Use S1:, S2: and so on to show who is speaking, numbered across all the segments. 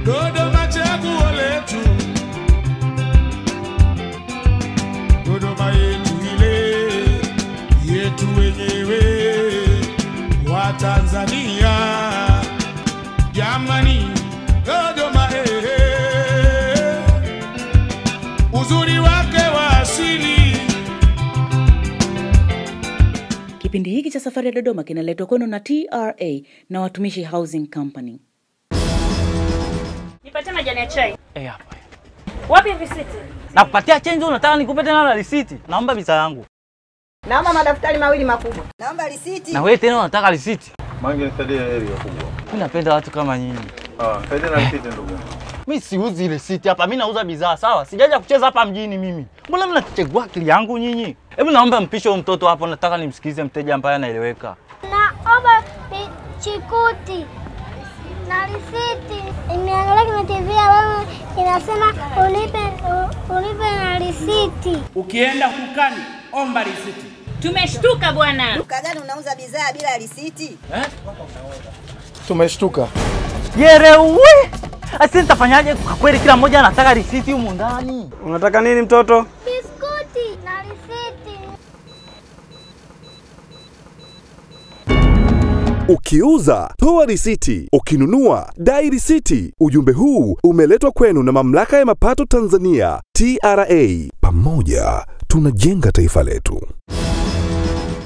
S1: Dodoma chaguo letu, Dodoma yetu ile yetu wenyewe wa Tanzania. Jamani, Dodoma uzuri wake wa asili.
S2: Kipindi hiki cha Safari ya Dodoma kinaletwa kwenu na TRA na Watumishi Housing Company.
S3: Nipatie majani ya chai.
S4: Hapa.
S3: Wapi risiti?
S4: Nakupatia change, unataka nikupe tena na risiti? Naomba bidhaa yangu.
S5: Naomba madaftari mawili makubwa. Naomba risiti.
S4: Na wewe tena unataka risiti?
S6: Mange nisaidie heri kubwa.
S4: Mimi napenda watu kama nyinyi.
S6: Nisaidie na risiti ndugu.
S4: Mimi siuzi risiti hapa, mimi nauza bidhaa, sawa? Sijaja kucheza hapa mjini mimi. Mbona mnachegua akili yangu nyinyi? Hebu naomba mpishe huyo mtoto hapo, nataka nimsikize mteja ambaye anaeleweka.
S7: Naomba chikuti na risiti. Nimeangalia kwenye TV ambayo inasema ulipe na risiti.
S8: Ukienda dukani omba risiti.
S3: Tumeshtuka bwana.
S5: Duka gani unauza bidhaa bila risiti?
S9: Tumeshtuka.
S4: Yerewe. Asi nitafanyaje kwa kweli, kila mmoja anataka risiti humu ndani.
S8: Unataka nini mtoto?
S7: Biskuti na risiti.
S10: Ukiuza, toa risiti. Ukinunua, dai risiti. Ujumbe huu umeletwa kwenu na Mamlaka ya Mapato Tanzania, TRA. Pamoja tunajenga taifa letu.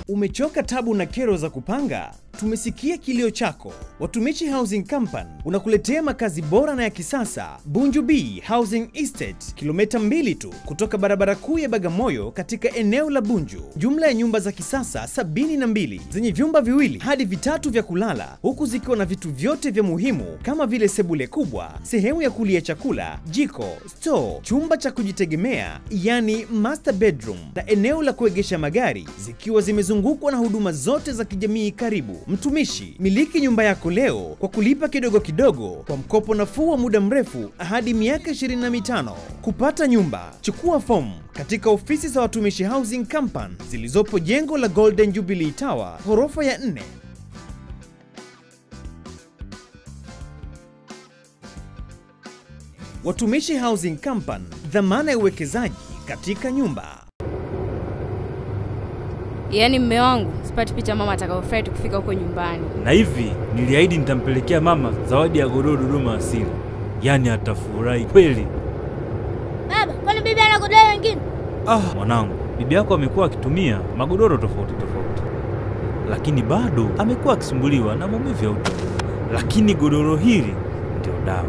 S11: Umechoka tabu na kero za kupanga? Tumesikia kilio chako. Watumishi Housing Company unakuletea makazi bora na ya kisasa, Bunju B Housing Estate, kilomita 2 tu kutoka barabara kuu ya Bagamoyo katika eneo la Bunju. Jumla ya nyumba za kisasa 72 zenye vyumba 2 hadi 3 vya kulala, huku zikiwa na vitu vyote vya muhimu kama vile sebule kubwa, sehemu ya kulia chakula, jiko, store, chumba cha kujitegemea yani master bedroom, na eneo la kuegesha magari, zikiwa zimezungukwa na huduma zote za kijamii karibu. Mtumishi, miliki nyumba yako leo kwa kulipa kidogo kidogo kwa mkopo nafuu wa muda mrefu hadi miaka 25. Kupata nyumba, chukua fomu katika ofisi za Watumishi Housing Company zilizopo jengo la Golden Jubilee Tower, ghorofa ya 4. Watumishi Housing Company, dhamana ya uwekezaji katika nyumba.
S12: Yaani mume wangu, sipati picha mama atakayofurahi tukifika huko nyumbani.
S13: Na hivi niliahidi nitampelekea mama zawadi ya godoro Dodoma asili. Yaani atafurahi kweli.
S7: Baba, kwani bibi ana godoro lingine?
S13: Mwanangu, bibi yako amekuwa akitumia magodoro tofauti tofauti. Lakini bado amekuwa akisumbuliwa na maumivu ya utumbo. Lakini godoro hili ndio dawa.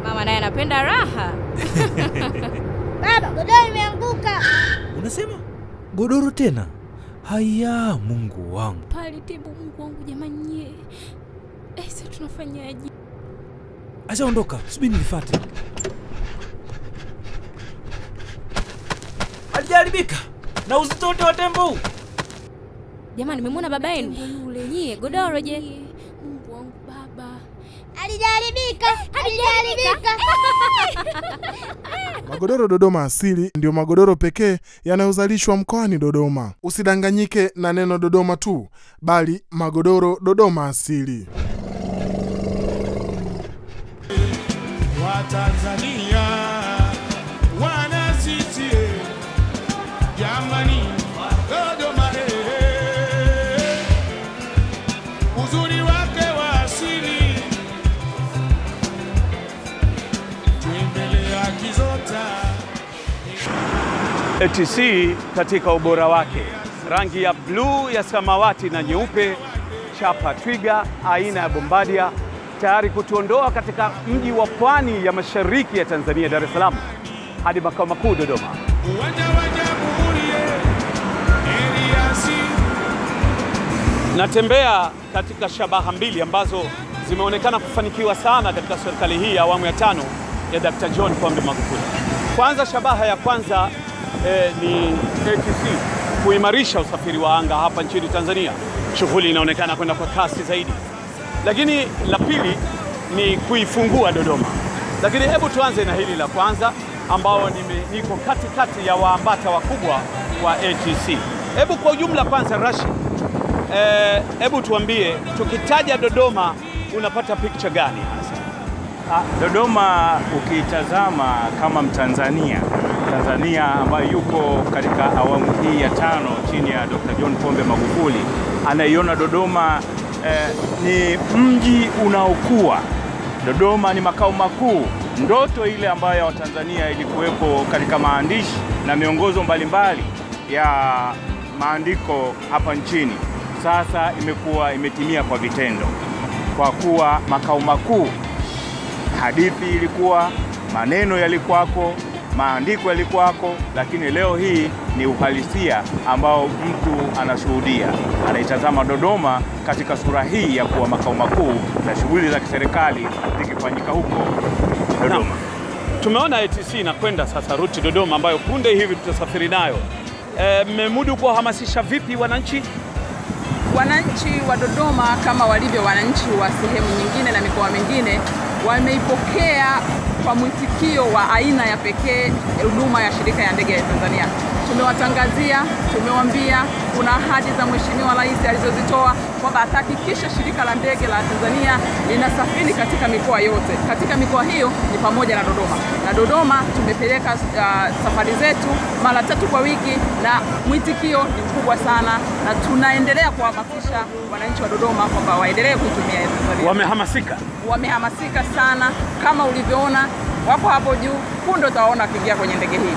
S12: Mama naye anapenda raha.
S7: Baba, godoro limeanguka.
S13: Unasema godoro tena? Haya, Mungu wangu.
S12: Pale tembo, Mungu wangu jamani. Sasa tunafanyaje?
S13: Acha ondoka, subiri nifuate. Alijaribika na uzito wote wa tembo huu.
S12: Jamani, nimemwona baba yenu yule. Nyie godoro je? Mungu wangu baba.
S7: Alijaribika, alijaribika.
S9: Magodoro Dodoma asili ndio magodoro pekee yanayozalishwa mkoani Dodoma. Usidanganyike na neno Dodoma tu, bali magodoro Dodoma asili.
S1: Wa Tanzania wana sisi, jamani, Dodoma uzuri wake wa asili.
S8: ATC katika ubora wake, rangi ya bluu, ya samawati na nyeupe, chapa Twiga aina ya Bombardier, tayari kutuondoa katika mji wa pwani ya mashariki ya Tanzania, Dar es Salaam, hadi makao makuu Dodoma.
S1: Uwanja wa Jamhuri Eliasi.
S8: Natembea katika shabaha mbili ambazo zimeonekana kufanikiwa sana katika serikali hii ya awamu ya 5 ya Dr. John Pombe Magufuli. Kwanza, shabaha ya kwanza ni ATC kuimarisha usafiri wa anga hapa nchini Tanzania. Shughuli inaonekana kwenda kwa kasi zaidi. Lakini la pili ni kuifungua Dodoma. Lakini hebu tuanze na hili la kwanza ambao niko katikati ya waambata wakubwa wa ATC. Hebu kwa ujumla kwanza, Rashid, hebu tuambie, tukitaja Dodoma unapata picture gani hasa?
S14: Dodoma ukiitazama kama Mtanzania, Tanzania ambayo yuko katika awamu hii ya 5 chini ya Dr. John Pombe Magufuli, anaiona Dodoma ni mji unaokua. Dodoma ni makao makuu. Ndoto ile ambayo Watanzania ilikuwepo katika maandishi na miongozo mbalimbali ya maandiko hapa nchini, sasa imekuwa imetimia kwa vitendo, kwa kuwa makao makuu. Hadithi ilikuwa, maneno yalikuwako, maandiko yalikuwako, lakini leo hii ni uhalisia ambao mtu anashuhudia. Anaitazama Dodoma katika sura hii ya kuwa makao makuu na shughuli za kiserikali zikifanyika huko Dodoma.
S8: Tumeona ATC inakwenda sasa ruti Dodoma ambayo punde hivi tutasafiri nayo. Mmemudu kuwahamasisha vipi wananchi?
S15: Wananchi wa Dodoma kama walivyo wananchi wa sehemu nyingine na mikoa mingine wameipokea kwa mwitikio wa aina ya pekee huduma ya shirika ya ndege ya Tanzania. Tumewatangazia, tumewaambia kuna ahadi za Mheshimiwa Rais alizozitoa kwamba atahakikisha shirika la ndege la Tanzania linasafiri katika mikoa yote. Katika mikoa hiyo ni pamoja na Dodoma. Na Dodoma tumepeleka safari zetu mara 3 kwa wiki na mwitikio ni mkubwa sana, na tunaendelea kuhamasisha wananchi wa Dodoma kwamba waendelee kuitumia Tanzania.
S8: Wamehamasika.
S15: Wamehamasika sana, kama ulivyoona wako hapo juu, punde utawaona wakiingia kwenye ndege hii.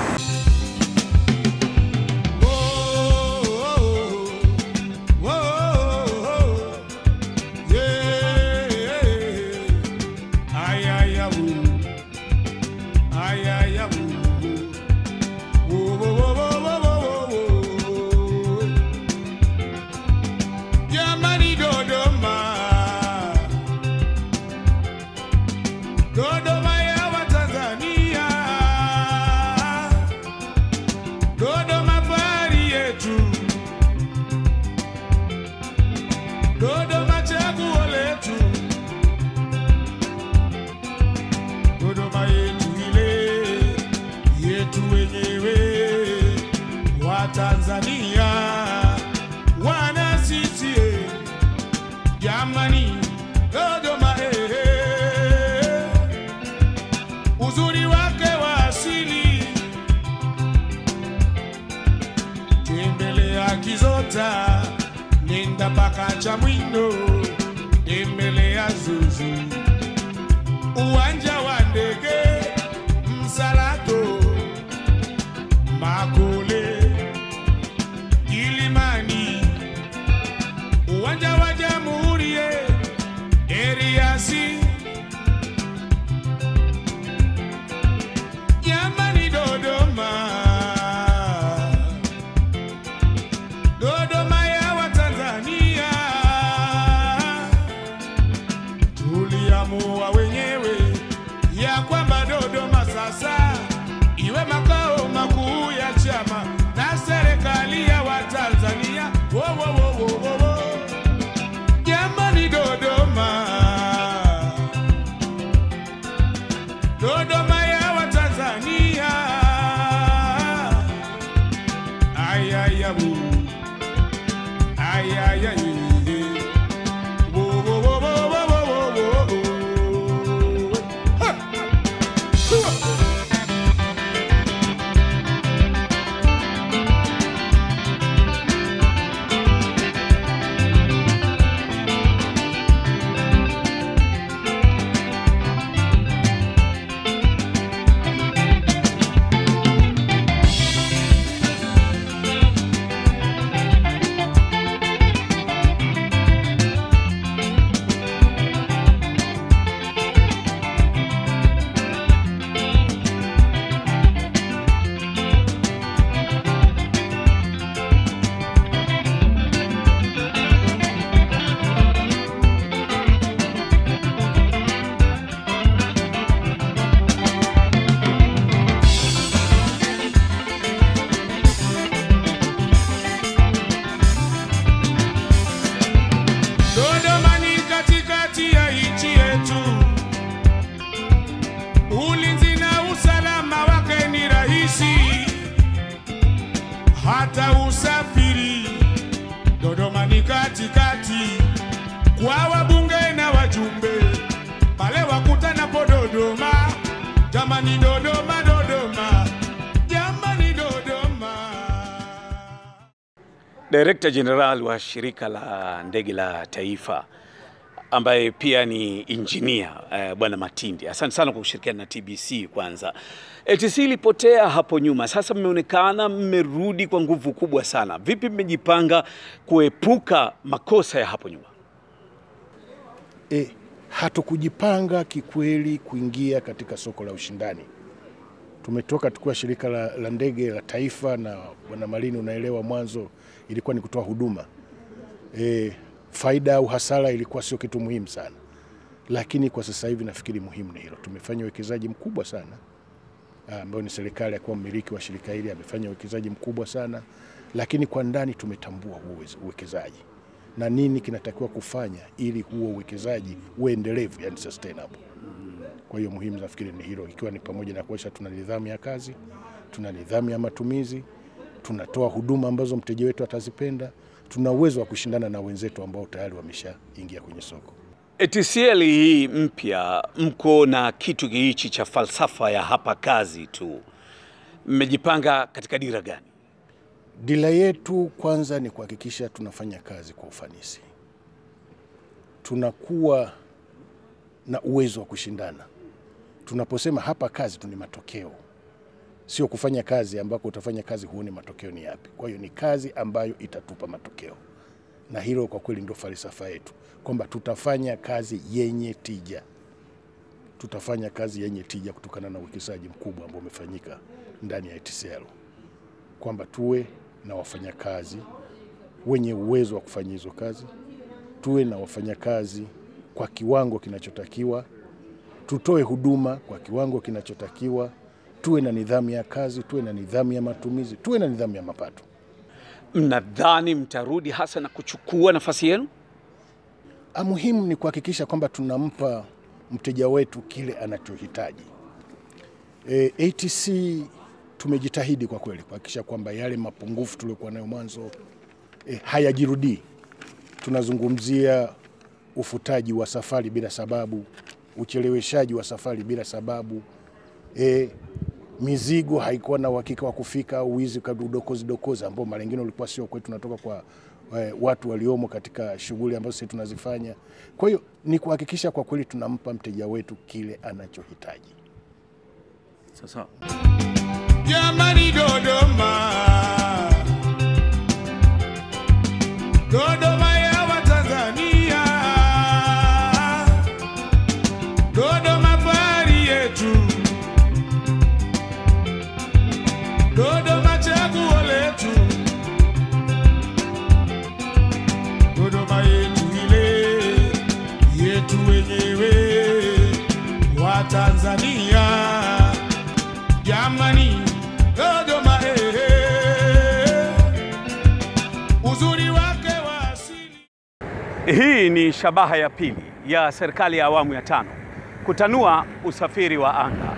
S1: Jamani Dodoma, Dodoma ya Watanzania, Dodoma fahari yetu, Dodoma chaguo letu, Dodoma yetu ile yetu wenyewe Watanzania wana sisi, jamani Dodoma uzuri wake wa asili, tembelea Kizota, nenda paka Chamwino, tembelea Zuzu, uwanja wa ndege Msalato, Makole, Kilimani, uwanja wa Jamhuri, Eriasi. Jamani Dodoma, Dodoma ya Watanzania, tuliamua wenyewe ya kwamba Dodoma sasa iwe makao makuu ya chama na serikali ya Watanzania. Wo, wo, wo, wo, wo, wo. Jamani Dodoma, Dodoma ya Watanzania, ayayabu, ayayaye, wo wo wo wo wo wo wo wo. Ha! Dodoma ni katikati ya nchi yetu, ulinzi na usalama wake ni rahisi, hata usafiri. Dodoma ni katikati kwa wabunge na wajumbe, pale wakutanapo Dodoma. Jamani Dodoma, Dodoma, jamani Dodoma.
S8: Director General wa shirika la ndege la taifa ambaye pia ni engineer, Bwana Matindi, asante sana kwa kushirikiana na TBC. Kwanza, ATC ilipotea hapo nyuma, sasa mmeonekana mmerudi kwa nguvu kubwa sana. Vipi mmejipanga kuepuka makosa ya hapo nyuma?
S16: Hatukujipanga kikweli kuingia katika soko la ushindani. Tumetoka tukiwa shirika la ndege la taifa, na Bwana Malini unaelewa mwanzo ilikuwa ni kutoa huduma. Faida au hasara ilikuwa sio kitu muhimu sana. Lakini kwa sasa hivi nafikiri muhimu ni hilo. Tumefanya uwekezaji mkubwa sana, ambao ni serikali kwa mmiliki wa shirika hili amefanya uwekezaji mkubwa sana, lakini kwa ndani tumetambua huo uwekezaji na nini kinatakiwa kufanya ili huo uwekezaji uendelevu, yani sustainable. Kwa hiyo muhimu nafikiri ni hilo, ikiwa ni pamoja na kuhakikisha tuna nidhamu ya kazi, tuna nidhamu ya matumizi, tunatoa huduma ambazo mteja wetu atazipenda, tuna uwezo wa kushindana na wenzetu ambao tayari wameshaingia kwenye soko.
S8: ATCL hii mpya, mko na kitu hichi cha falsafa ya hapa kazi tu. Mmejipanga katika dira gani?
S16: Dira yetu kwanza ni kuhakikisha tunafanya kazi kwa ufanisi. Tunakuwa na uwezo wa kushindana. Tunaposema hapa kazi tu ni matokeo. Sio kufanya kazi ambako utafanya kazi huoni matokeo ni yapi. Kwa hiyo ni kazi ambayo itatupa matokeo. Na hilo kwa kweli ndio falsafa yetu, kwamba tutafanya kazi yenye tija. Tutafanya kazi yenye tija kutokana na uwekezaji mkubwa ambao umefanyika ndani ya ATCL. Kwamba tuwe na wafanyakazi wenye uwezo wa kufanya hizo kazi, tuwe na wafanyakazi kwa kiwango kinachotakiwa, tutoe huduma kwa kiwango kinachotakiwa, tuwe na nidhamu ya kazi, tuwe na nidhamu ya matumizi, tuwe na nidhamu ya mapato.
S8: Mnadhani mtarudi hasa na kuchukua nafasi yenu?
S16: Muhimu ni kuhakikisha kwamba tunampa mteja wetu kile anachohitaji. ATC tumejitahidi kwa kweli kuhakikisha kwamba yale mapungufu tuliyokuwa nayo mwanzo hayajirudii. Tunazungumzia ufutaji wa safari bila sababu, ucheleweshaji wa safari bila sababu, mizigo haikuwa na uhakika wa kufika, uwizi udokozi dokozi ambao mara nyingine ulikuwa sio kwetu, tunatoka kwa watu waliomo katika shughuli ambazo sisi tunazifanya. Kwa hiyo ni kuhakikisha kwa kweli tunampa mteja wetu kile anachohitaji.
S8: Sasa
S1: jamani Dodoma, Dodoma ya Watanzania, Dodoma fahari yetu, Dodoma chaguo letu, Dodoma yetu ile yetu wenyewe wa Tanzania. Jamani Dodoma, uzuri wake wa asili.
S8: Hii ni shabaha ya pili ya serikali ya awamu ya 5, kutanua usafiri wa anga.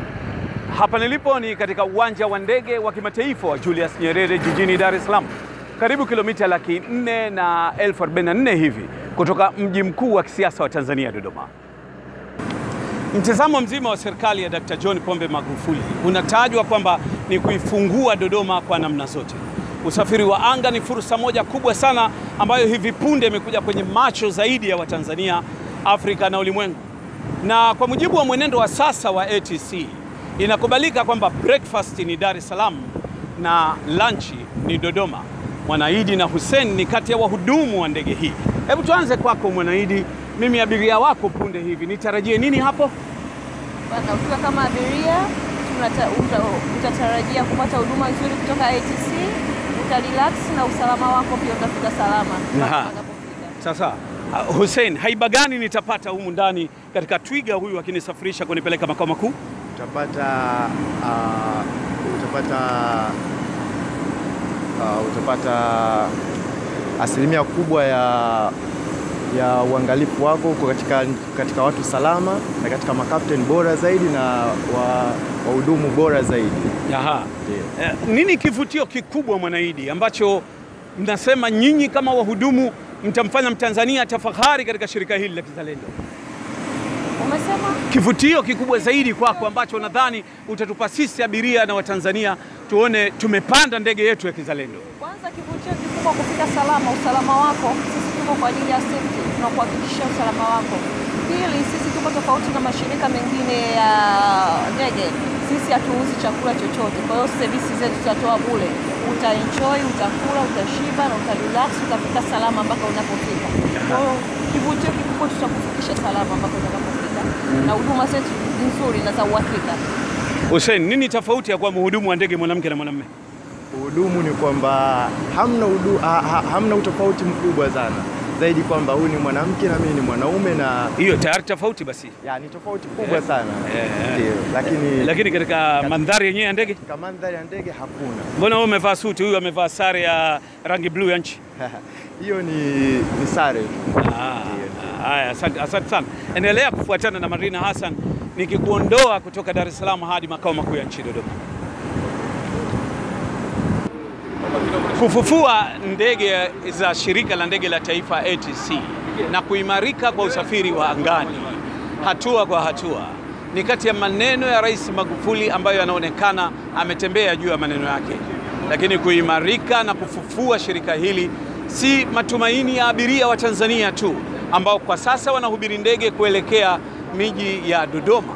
S8: Hapa nilipo ni katika uwanja wa ndege wa kimataifa wa Julius Nyerere jijini Dar es Salaam, karibu kilomita 444,000 hivi kutoka mji mkuu wa kisiasa wa Tanzania, Dodoma. Mtazamo mzima wa serikali ya Dr. John Pombe Magufuli unatajwa kwamba ni kuifungua Dodoma kwa namna zote. Usafiri wa anga ni fursa moja kubwa sana ambayo hivi punde imekuja kwenye macho zaidi ya Watanzania, Afrika na ulimwengu. Na kwa mujibu wa mwenendo wa sasa wa ATC, inakubalika kwamba breakfast ni Dar es Salaam na lunch ni Dodoma. Mwanaidi na Hussein ni kati ya wahudumu wa ndege hii. Hebu tuanze kwako Mwanaidi, mimi abiria wako punde hivi, nitarajie nini hapo?
S17: Bwana, ukiwa kama abiria utatarajia kupata huduma nzuri kutoka ATC, utarelax na usalama wako pia utafika salama.
S8: Sasa Hussein, haiba gani nitapata humu ndani katika twiga huyu akinisafirisha kunipeleka makao makuu?
S18: Utapata asilimia kubwa ya uangalifu wako katika watu salama na katika makapteni bora zaidi na wahudumu bora zaidi.
S8: Aha. Nini kivutio kikubwa Mwanaidi ambacho mnasema nyinyi kama wahudumu mtamfanya Mtanzania tafahari katika shirika hili la kizalendo?
S17: Umesema
S8: Kivutio kikubwa zaidi kwako ambacho nadhani utatupa sisi abiria na Watanzania tuone tumepanda ndege yetu ya kizalendo.
S17: Kwanza kivutio kikubwa kufika salama, usalama wako. Sisi tuko kwa ajili ya safety, tunakuhakikishia usalama wako. Pili, sisi tuko tofauti na mashirika mengine ya ndege. Sisi hatuuzi chakula chochote. Kwa hiyo service zetu tutatoa bure. Utaenjoy, utakula, utashiba na utarelax, utafika salama mpaka unapofika. Kwa hiyo kivutio kikubwa tutakufikisha salama mpaka utakapofika. Na huduma zetu nzuri na za uhakika.
S8: Hussein, nini tofauti ya kuwa mhudumu wa ndege mwanamke na mwanamume?
S18: Uhudumu ni kwamba hamna utofauti mkubwa sana. Zaidi kwamba huyu ni mwanamke na mimi ni mwanaume, na
S8: hiyo tayari tofauti basi.
S18: Ya, ni tofauti kubwa sana. Ndio, lakini
S8: katika mandhari yenyewe ya ndege?
S18: Katika mandhari ya ndege hakuna.
S8: Mbona wewe umevaa suti, huyu amevaa sare ya rangi blue ya nchi?
S18: Hiyo ni sare tu.
S8: Haya, asante sana. Endelea kufuatana na Marina Hassan nikikuondoa kutoka Dar es Salaam hadi makao makuu ya nchi Dodoma. Kufufua ndege za shirika la ndege la taifa ATC na kuimarika kwa usafiri wa angani hatua kwa hatua ni kati ya maneno ya Rais Magufuli ambayo yanaonekana ametembea juu ya maneno yake. Lakini kuimarika na kufufua shirika hili si matumaini ya abiria wa Tanzania tu ambao kwa sasa wanahubiri ndege kuelekea miji ya Dodoma,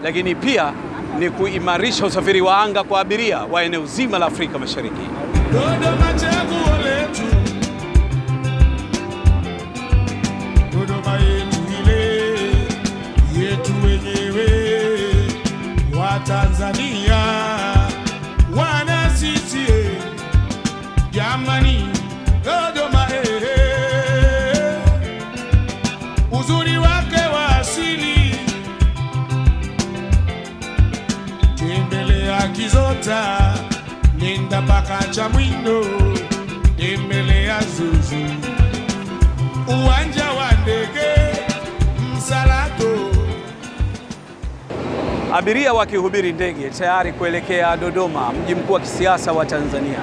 S8: lakini pia ni kuimarisha usafiri wa anga kwa abiria wa eneo zima la Afrika Mashariki.
S1: Dodoma chaguo letu, Dodoma yetu ile yetu wenyewe, wa Tanzania wana sisi, jamani Dodoma uzuri wake wa asili, tembelea Kizota, nenda paka Chamwino, tembelea Zuzu, uwanja wa ndege Msalato.
S8: Abiria wakihubiri ndege tayari kuelekea Dodoma, mji mkuu wa kisiasa wa Tanzania.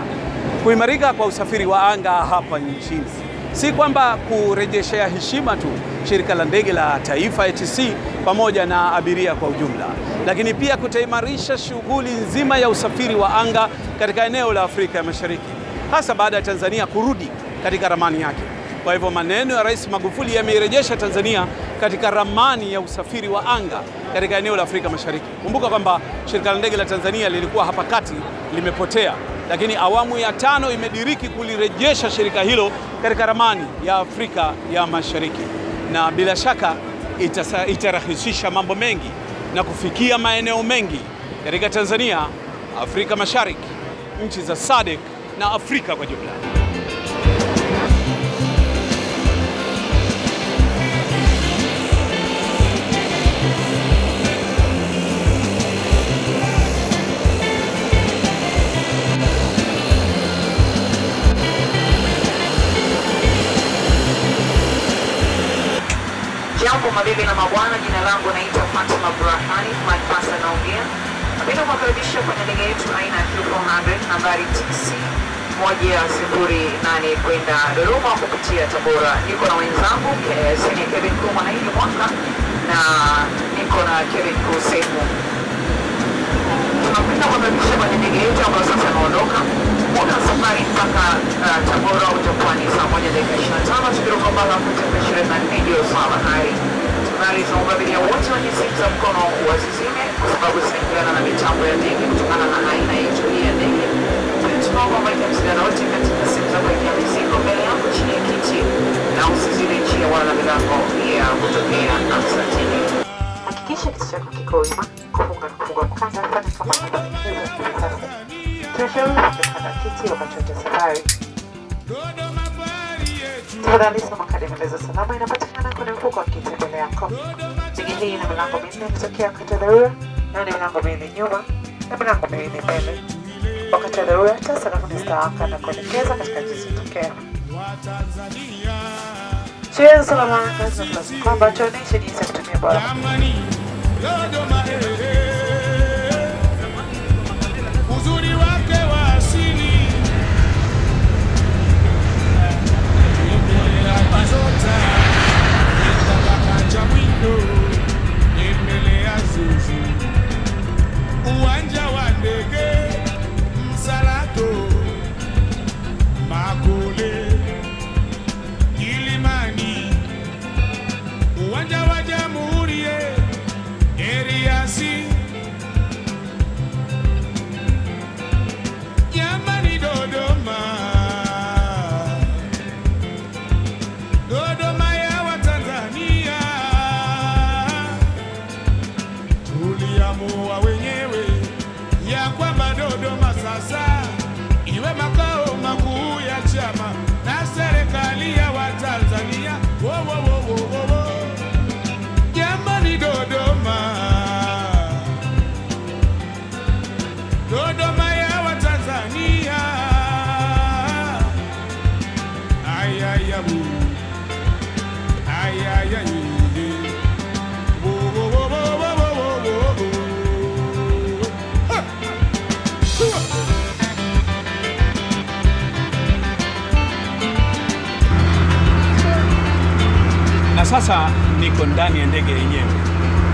S8: Kuimarika kwa usafiri wa anga hapa nchini si kwamba kurejeshea heshima tu shirika la ndege la taifa ATC pamoja na abiria kwa ujumla, lakini pia kutaimarisha shughuli nzima ya usafiri wa anga katika eneo la Afrika ya Mashariki, hasa baada ya Tanzania kurudi katika ramani yake. Kwa hivyo maneno ya Rais Magufuli yameirejesha Tanzania katika ramani ya usafiri wa anga katika eneo la Afrika Mashariki. Kumbuka kwamba shirika la ndege la Tanzania lilikuwa hapa kati limepotea, lakini awamu ya 5 imediriki kulirejesha shirika hilo katika ramani ya Afrika ya Mashariki, na bila shaka itarahisisha mambo mengi na kufikia maeneo mengi katika Tanzania, Afrika Mashariki, nchi za SADC na Afrika kwa jumla.
S19: Jambo mabibi na mabwana, jina langu naitwa Fatima Burahani, Malpasa naongea. Napenda kuwakaribisha kwenye ndege yetu aina ya Q400 nambari TC 108 kwenda Dodoma kupitia Tabora. Niko na wenzangu Senior Kevin Crew Mwanaidi Mwaka na niko na Kevin Crew Sefu. Tunapenda kuwakaribisha kwenye ndege yetu ambayo sasa inaondoka. Muda safari mpaka Tabora utakuwa ni saa 1:25, tukiruka mpaka futi 24 ndio saa bahari. Tafadhali tunaomba abiria wote wenye simu za mkono wasizime kwa sababu zinaingiliana na mitambo ya ndege kutokana na aina yetu hii ya ndege. Tunaomba mweke mzigo wote katika simu za kuwekea mizigo mbele yako chini ya kiti na usizibe njia wala milango ya kutokea. Asanteni.
S20: Hakikisha kiti chako kiko wima, kufunga na kufungua mkanda, fanya kama hivi sasa. Tunashauri kupanda kiti wakati wa safari. Tafadhali soma kadi ya maelezo salama inapatikana kwenye mfuko wa kiti mbele yako. Ndege hii ina milango minne kutokea wakati wa dharura, na ni milango miwili nyuma na milango miwili mbele. Wakati wa dharura, taa sakafuni zitawaka na kuelekeza katika njia zilizotokea. Sheria za usalama zinatueleza kwamba tuonyeshe jinsi ya kutumia bora.
S1: Uzuri wake wa asili, tembelea Kizota, nenda mpaka Chamwino, Tuliamua wenyewe ya kwamba Dodoma sasa iwe makao makuu ya chama na serikali ya Watanzania. Wo, wo, wo, wo, wo, wo. Jamani Dodoma, Dodoma ya Watanzania. Ay, ay, ay, ay, ay, ay. Wo, wo, wo, wo, wo, wo, wo, wo. Ha!
S8: Na sasa niko ndani ya ndege yenyewe.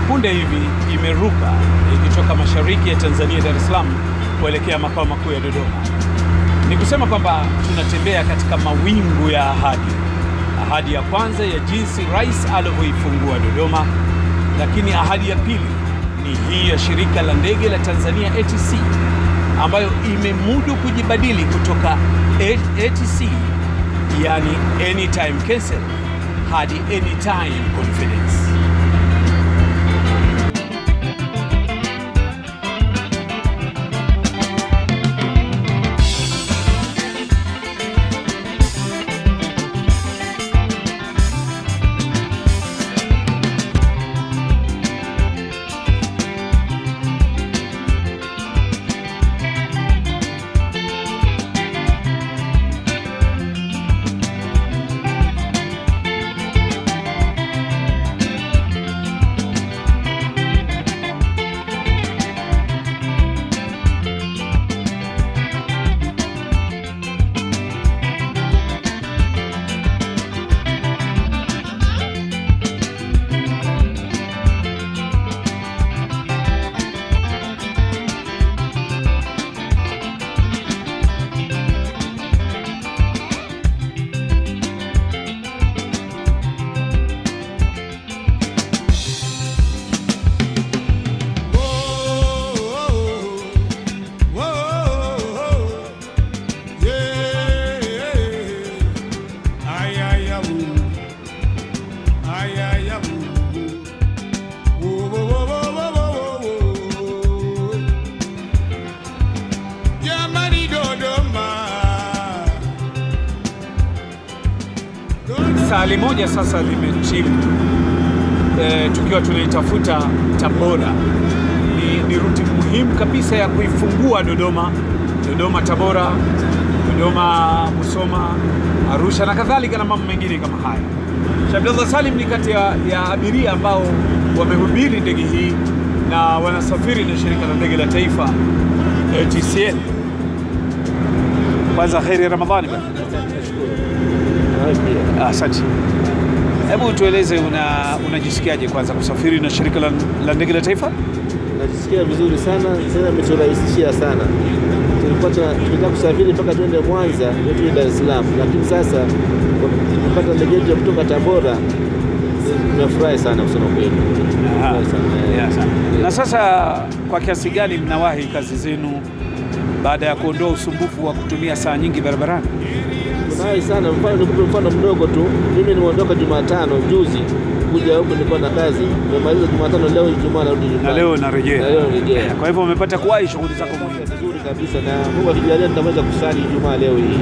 S8: Punde hivi imeruka ikitoka mashariki ya Tanzania, Dar es Salaam, kuelekea makao makuu ya Dodoma. Ni kusema kwamba tunatembea katika mawingu ya ahadi. Ahadi ya kwanza ya jinsi rais alivyoifungua Dodoma, lakini ahadi ya pili ni hii ya shirika la ndege la Tanzania ATC, ambayo imemudu kujibadili kutoka ATC, yani anytime cancel, hadi anytime confidence. Sali moja sasa limetimu tukiwa tunaitafuta Tabora. Ni ruti muhimu kabisa ya kuifungua Dodoma, Dodoma Tabora, Dodoma Musoma, Arusha na kadhalika na mambo mengine kama haya. Abdallah Salim ni kati ya abiria ambao wamehubiri ndege hii na wanasafiri na shirika la ndege la taifa ATCL. Kwanza kheri Ramadhani bwana. Asante. Hebu tueleze unajisikiaje kwanza kusafiri na shirika la ndege la taifa?
S21: Najisikia vizuri sana, tena imeturahisishia sana. Tulikuwa tunataka kusafiri mpaka tuende Mwanza, ndio tuje Dar es Salaam, lakini sasa tumepata ndege yetu kutoka Tabora. Tunafurahi sana kusema kweli.
S8: Sana. Na sasa kwa kiasi gani mnawahi kazi zenu baada ya kuondoa usumbufu wa kutumia saa nyingi barabarani?
S21: Tunawahi sana. Mfano nikupe mfano mdogo tu. Mimi nimeondoka Jumatano juzi kuja huku, nilikuwa na kazi. Nimemaliza Jumatano, leo Ijumaa narudi nyumbani.
S8: Na leo narejea.
S21: Na leo narejea.
S8: Kwa hivyo umepata kuwahi shughuli zako muhimu.
S21: Vizuri kabisa, na Mungu akijalia nitaweza kusali Ijumaa leo hii.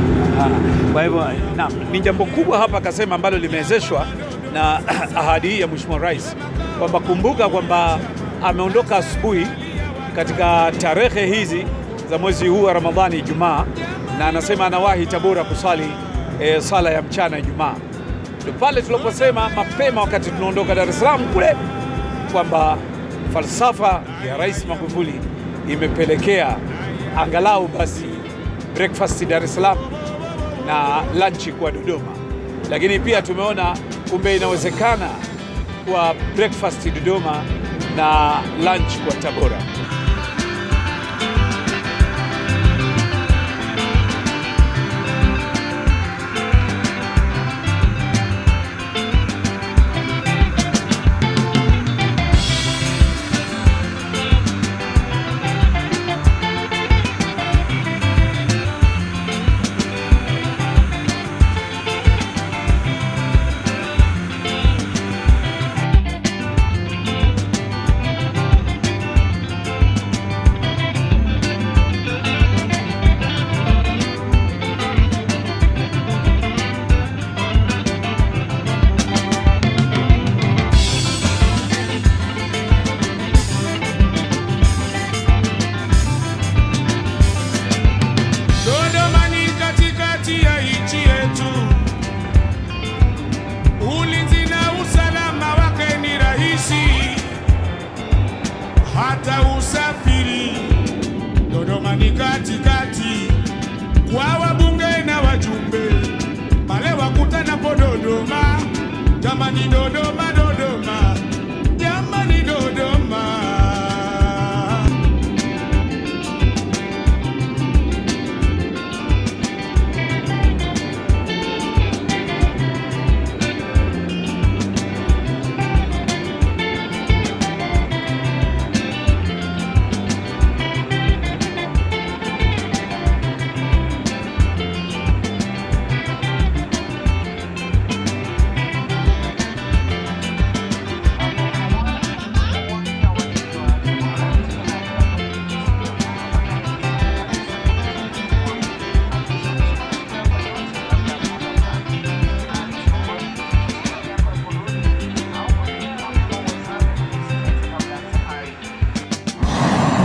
S8: Kwa hivyo naam, ni jambo kubwa hapa akasema ambalo limewezeshwa na ahadi hii ya Mheshimiwa Rais, kwamba kumbuka kwamba ameondoka asubuhi katika tarehe hizi za mwezi huu wa Ramadhani Ijumaa, na anasema anawahi Tabora kusali sala ya mchana Ijumaa. Ndio pale tuliposema mapema wakati tunaondoka Dar es Salaam kule kwamba falsafa ya Rais Magufuli imepelekea angalau basi breakfast Dar es Salaam na lunch kwa Dodoma. Lakini pia tumeona kumbe inawezekana kwa breakfast Dodoma na lunch kwa Tabora.
S1: usafiri, Dodoma ni katikati kwa wabunge na wajumbe, pale wakutanapo Dodoma. Jamani Dodoma, Dodoma, jamani Dodoma.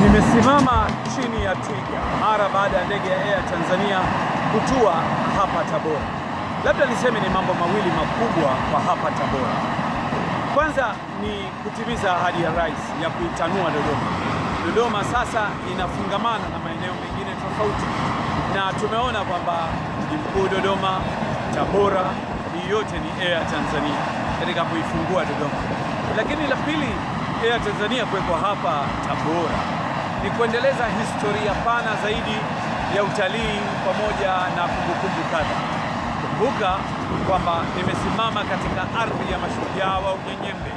S8: Nimesimama chini ya twiga mara baada ya ndege ya Air Tanzania kutua hapa Tabora. Labda niseme ni mambo mawili makubwa kwa hapa Tabora. Kwanza ni kutimiza ahadi ya rais ya kuitanua Dodoma. Dodoma sasa inafungamana na maeneo mengine tofauti, na tumeona kwamba mji mkuu Dodoma, Tabora, hii yote ni Air Tanzania katika kuifungua Dodoma. Lakini la pili, Air Tanzania kuwekwa hapa Tabora ni kuendeleza historia pana zaidi ya utalii pamoja na kumbukumbu kadha. Kumbuka kwamba nimesimama katika ardhi ya mashujaa wa Unyanyembe.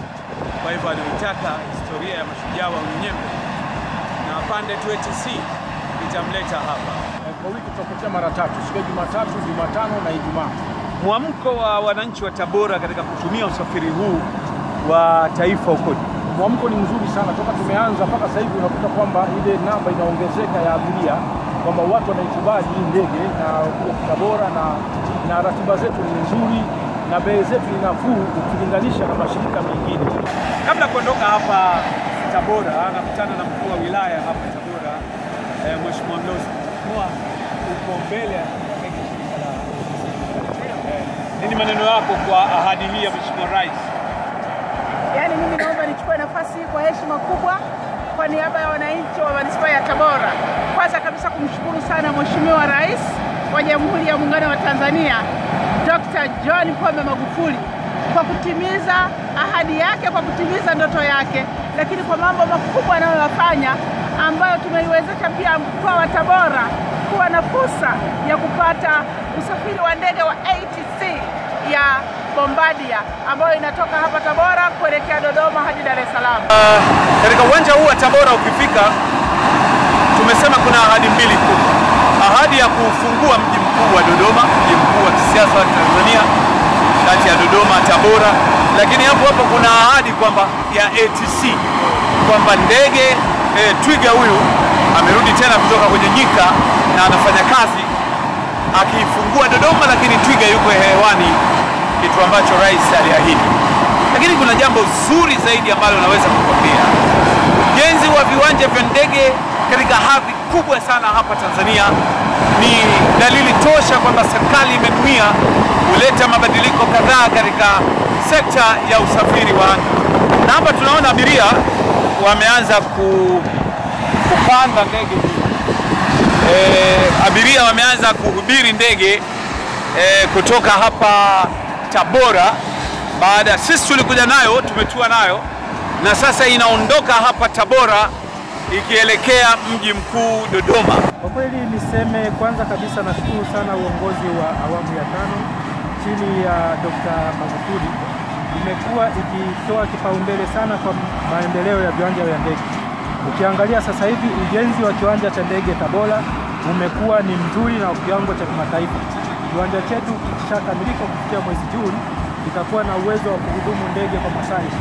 S8: Kwa hivyo anaitaka historia ya mashujaa wa Unyanyembe na pande tu ATC itamleta hapa.
S2: Kwa wiki tutakutia mara tatu, siku ya Jumatatu, Jumatano na Ijumaa.
S8: Mwamko wa wananchi wa Tabora katika kutumia usafiri huu wa taifa ukoje?
S2: Mwamko ni mzuri sana, toka tumeanza mpaka sasa hivi unakuta kwamba ile namba inaongezeka ya abiria, kwamba watu wanaikubali hii ndege na Tabora, na ratiba zetu ni nzuri na bei zetu ni nafuu ukilinganisha na mashirika mengine.
S8: Kabla kuondoka hapa Tabora, nakutana na mkuu wa wilaya hapa Tabora, Mheshimiwa Mlozi. Mheshimiwa, uko mbele ya shirika la nini maneno yako kwa ahadi hii ya Mheshimiwa Rais?
S22: Yaani mimi naomba nichukue nafasi hii kwa heshima kubwa kwa niaba ya wananchi wa manispaa ya Tabora. Kwanza kabisa kumshukuru sana Mheshimiwa Rais wa Jamhuri ya Muungano wa Tanzania, Dr. John Pombe Magufuli, kwa kutimiza ahadi yake, kwa kutimiza ndoto yake, lakini kwa mambo makubwa anayoyafanya ambayo tumeiwezesha pia mkoa wa Tabora kuwa na fursa ya kupata usafiri wa ndege wa ATC ya Bombardier ambayo inatoka hapa Tabora kuelekea Dodoma hadi Dar es Salaam.
S8: Katika uwanja huu wa Tabora ukifika, tumesema kuna ahadi mbili kubwa. Ahadi ya kufungua mji mkuu wa Dodoma, mji mkuu wa kisiasa wa Tanzania, kati ya Dodoma Tabora, lakini hapo hapo kuna ahadi kwamba ya ATC kwamba ndege twiga huyu amerudi tena kutoka kwenye nyika na anafanya kazi akifungua Dodoma, lakini twiga yuko hewani, kitu ambacho rais aliahidi. Lakini kuna jambo zuri zaidi ambalo naweza kukwambia. Ujenzi wa viwanja vya ndege katika hadhi kubwa sana hapa Tanzania ni dalili tosha kwamba serikali imenuia kuleta mabadiliko kadhaa katika sekta ya usafiri wa anga. Na hapa tunaona abiria wameanza kupanda ndege. Abiria wameanza kuhubiri ndege kutoka hapa Tabora. Baada sisi tulikuja nayo, tumetua nayo, na sasa inaondoka hapa Tabora ikielekea mji mkuu Dodoma.
S23: Kwa kweli niseme kwanza kabisa nashukuru sana uongozi wa awamu ya tano chini ya Dr. Magufuli. Imekuwa ikitoa kipaumbele sana kwa maendeleo ya viwanja vya ndege. Ukiangalia sasa hivi ujenzi wa kiwanja cha ndege Tabora umekuwa ni mzuri na kiwango cha kimataifa. Kiwanja chetu kikishakamilika kufikia mwezi Juni kitakuwa na uwezo wa kuhudumu ndege kwa masaa 24.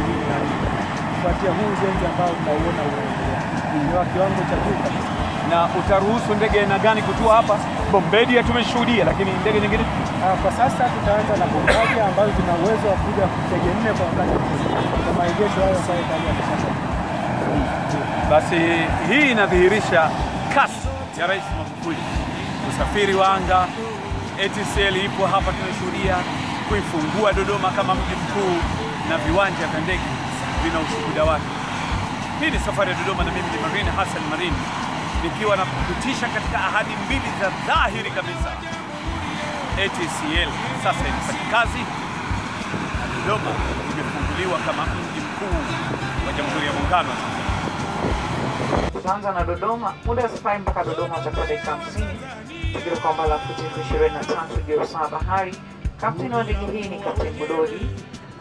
S23: Kufuatia huu ujenzi ambao tunauona unaendelea, ni wa kiwango cha juu kabisa.
S8: Na utaruhusu ndege aina gani kutua hapa? Bombardier tumeshuhudia, lakini ndege nyingine?
S23: Kwa sasa tutaanza na Bombardier ambazo zina uwezo wa kuja ndege 4 kwa wakati mmoja kwa maegesho hayo ambayo tayari yameshakamilika.
S8: Basi hii inadhihirisha kasi ya Rais Magufuli. Usafiri wa anga, ATCL ipo hapa tunashuhudia, kuifungua Dodoma kama mji mkuu na viwanja vya ndege vina ushuhuda wake. Hii ni safari ya Dodoma na mimi ni Marine Hassan Marine, nikiwa na kukutisha katika ahadi mbili za dhahiri kabisa. ATCL sasa inafanya kazi na Dodoma imefunguliwa kama mji mkuu wa Jamhuri ya Muungano wa Tanzania.
S20: Tutaanza na Dodoma. Muda wa safari mpaka Dodoma utakuwa dakika 50, tukiruka umbali wa futi 23 juu ya usawa wa bahari. Kapteni wa ndege hii ni Kapteni Budodi.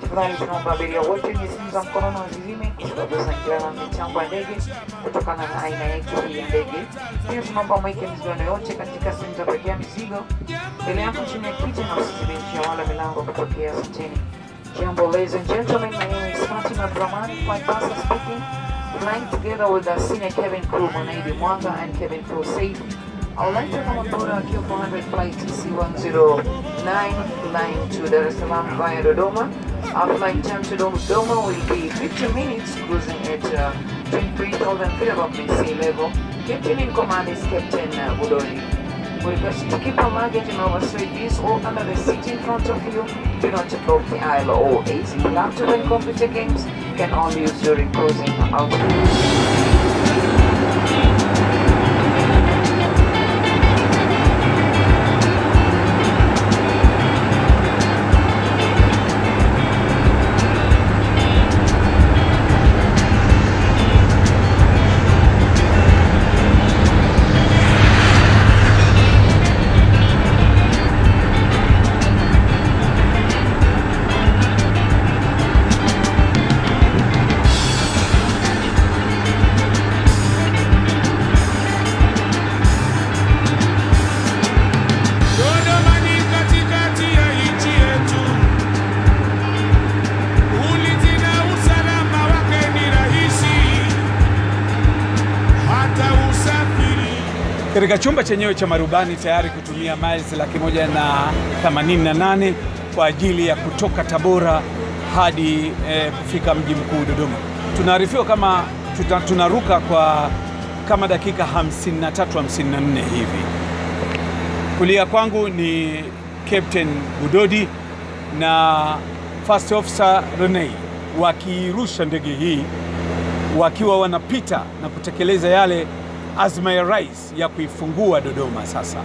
S20: Tafadhali tunaomba abiria wote wenye simu za mkononi wazizime kwa sababu zinaingiliana na mitambo ya ndege kutokana na aina yetu hii ya ndege. Pia tunaomba mweke mizigo yote katika sehemu za kuwekea mizigo mbele yako chini ya kiti na usizime njia wala milango kutokea. Asanteni. Jambo, ladies and gentlemen, my name is Fatima Brahmani, flight master speaking, flying together with our senior cabin crew Mwanaidi Mwanga and cabin crew Safe. I would like to come aboard our Q400 flight TC109 flying to Dar es Salaam via Dodoma. Our flight time to Dodoma will be 50 minutes, cruising at 23,000 feet above sea level. Captain in command is Captain Budodi. We request you to keep your luggage in overstay this or under the seat in front of you. Do not block the aisle or AC. Laptop and computer games can only use during cruising altitude.
S8: Katika chumba chenyewe cha marubani tayari kutumia miles 188,000 kwa ajili ya kutoka Tabora hadi kufika mji mkuu Dodoma. Tunaarifiwa kama tunaruka kwa kama dakika 53 54 hivi. Kulia kwangu ni Captain Budodi na First Officer Renee wakirusha ndege hii wakiwa wanapita na kutekeleza yale azma ya rais ya kuifungua Dodoma. Sasa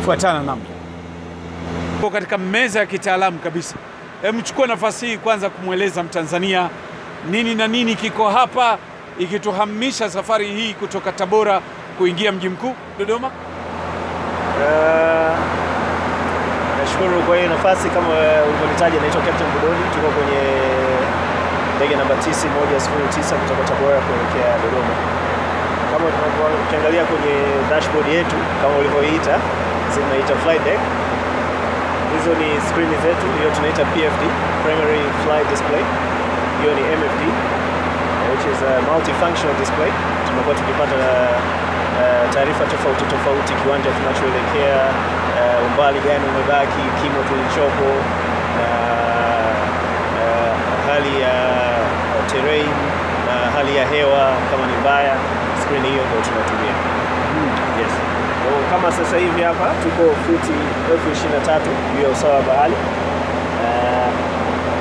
S8: fuatana nami. Kwa katika meza ya kitaalamu kabisa. Mchukue nafasi hii kwanza kumweleza Mtanzania nini na nini kiko hapa ikituhamisha safari hii kutoka Tabora kuingia mji mkuu Dodoma.
S3: Nashukuru kwa hiyo nafasi. Kama ulivyonitaja, naitwa Captain Budodi, tuko kwenye ndege namba TC109 kutoka Tabora kuelekea Dodoma. Kama tunaangalia kwenye dashboard yetu kama ulivyoiita, zinaita flight deck. Hizo ni screen zetu, hiyo tunaita PFD, Primary Flight Display. Hiyo ni MFD, which is a multifunctional display. Tumekuwa tukipata taarifa tofauti tofauti, kiwanja tunachoelekea, umbali gani umebaki, kimo tulichopo, na hali ya terrain na hali ya hewa kama ni mbaya. Screen hiyo ndio tunatumia. Yes. Kama sasa hivi hapa tuko futi 23,000 juu ya usawa wa bahari.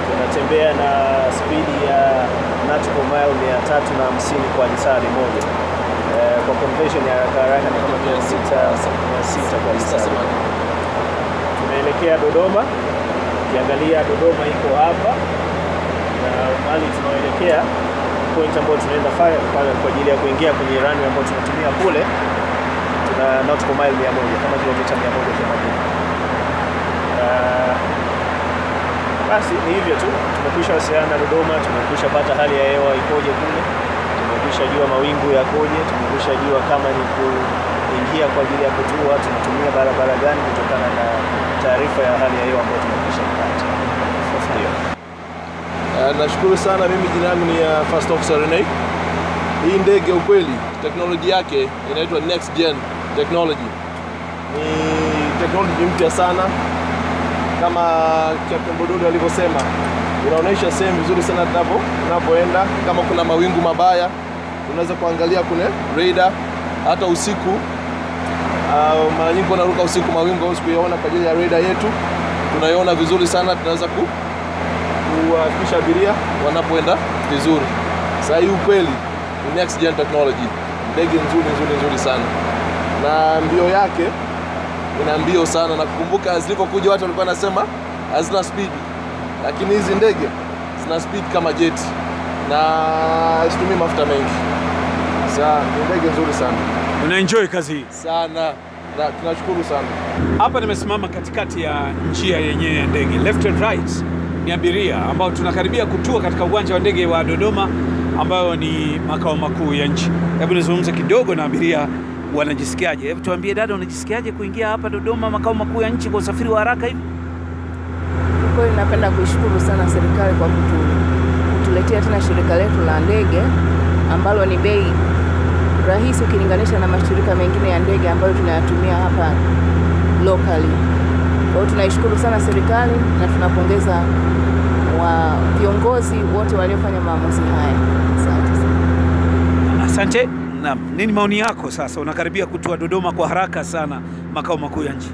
S3: Tunatembea na speed ya nautical mile 350 kwa lisaa moja. Kwa conversion ya haraka haraka ni kama 600 kwa lisaa. Tunaelekea Dodoma. Ukiangalia Dodoma iko hapa na mahali tunaelekea point ambayo tunaenda pale kwa ajili ya kuingia kwenye runway ambayo tunatumia kule, tuna nautical mile 100, kama kilomita 180. Basi ni hivyo tu. Tumekwisha wasiliana na Dodoma, tumekwisha pata hali ya hewa ikoje kule, tumekwisha jua mawingu yakoje, tumekwisha jua kama ni kuingia kwa ajili ya kutua tunatumia barabara gani kutokana na taarifa ya hali ya hewa ambayo tumekwisha ipata. Sasa ndio.
S5: Nashukuru sana. Mimi jina langu ni First Officer Renee. Hii ndege ukweli teknoloji yake inaitwa Next Gen Technology. Ni teknoloji mpya sana. Kama Captain Budodi alivyosema, inaonyesha sehemu vizuri sana tunapoenda. Kama kuna mawingu mabaya, tunaweza kuangalia kule radar hata usiku. Mara nyingi unaruka usiku, mawingu huwezi kuyaona, kwa ajili ya radar yetu tunaiona vizuri sana, tunaweza kuwafikisha abiria wanapoenda vizuri. Sasa hii ukweli Ni next gen technology. Ndege nzuri nzuri nzuri sana. Na mbio yake ina mbio sana, na kukumbuka zilipokuja watu walikuwa wanasema hazina speed. Lakini hizi ndege zina speed kama jet na hazitumii mafuta mengi. Sasa ni ndege nzuri sana.
S8: Una enjoy kazi hii?
S5: Sana. Na tunashukuru sana.
S8: Hapa nimesimama katikati ya njia yenyewe ya ndege. Left and right ni abiria ambao tunakaribia kutua katika uwanja wa ndege wa Dodoma ambayo ni makao makuu ya nchi. Hebu nizungumze kidogo na abiria, wanajisikiaje? Hebu tuambie dada, unajisikiaje kuingia hapa Dodoma makao makuu ya nchi kwa usafiri wa haraka hivi?
S4: Kweli napenda kuishukuru sana serikali kwa kutuletea tena shirika letu la ndege ambalo ni bei rahisi ukilinganisha na mashirika mengine ya ndege ambayo tunayatumia hapa locally. Kwa hiyo tunaishukuru sana serikali na tunapongeza wa viongozi wote waliofanya maamuzi haya. Asante sana.
S8: Asante. Naam, nini maoni yako sasa? Unakaribia kutua Dodoma kwa haraka sana, makao makuu ya nchi.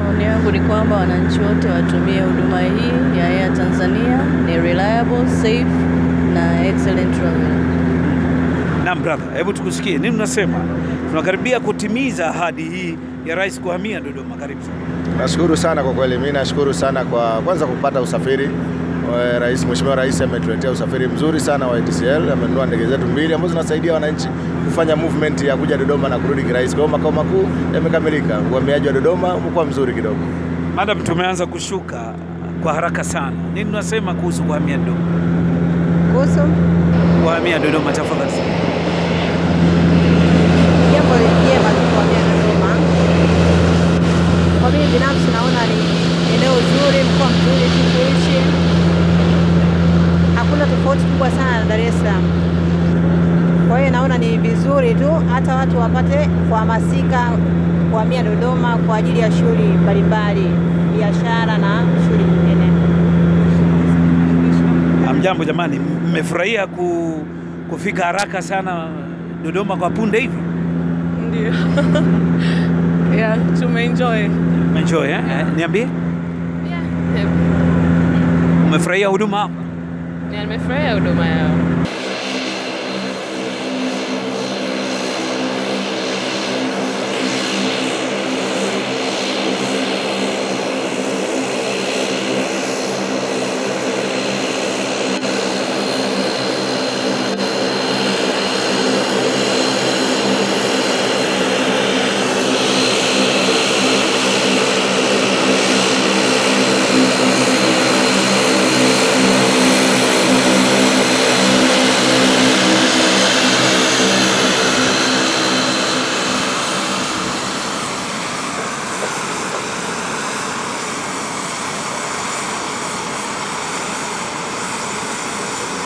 S6: Maoni yangu ni kwamba wananchi wote watumie huduma hii ya Air Tanzania, ni reliable, safe na excellent travel.
S8: Naam brother, hebu tukusikie nini unasema? Tunakaribia kutimiza ahadi hii ya rais kuhamia Dodoma. Karibu sana.
S10: Nashukuru sana kwa kweli, mimi nashukuru sana kwa kwanza kupata usafiri. Rais, Mheshimiwa Rais ametuletea usafiri mzuri sana wa ATCL, amenunua ndege zetu mbili ambazo zinasaidia wananchi kufanya movement ya kuja Dodoma na kurudi kirahisi. Kwa hiyo makao makuu yamekamilika. Uhamiaji wa Dodoma umekuwa mzuri kidogo.
S8: Madam, tumeanza kushuka kwa haraka sana. Nini unasema kuhusu kuhamia Dodoma?
S24: Kuhusu
S8: kuhamia Dodoma, tafadhali.
S24: Jambo jema tu kuhamia Dodoma. Kwa mimi binafsi naona ni eneo zuri, mkoa mzuri kuishi. Hakuna tofauti kubwa sana na Dar es Salaam. Kwa hiyo naona ni vizuri tu hata watu wapate kuhamasika kuhamia Dodoma kwa ajili ya shughuli mbalimbali, biashara na shughuli nyingine.
S8: Hamjambo jamani, mmefurahia kufika haraka sana Dodoma kwa punde hivi?
S25: Ndio. Yeah, tumeenjoy.
S8: Umeenjoy eh? Niambie?
S25: Yeah.
S8: Umefurahia huduma hapa?
S25: Yeah, nimefurahia huduma yao.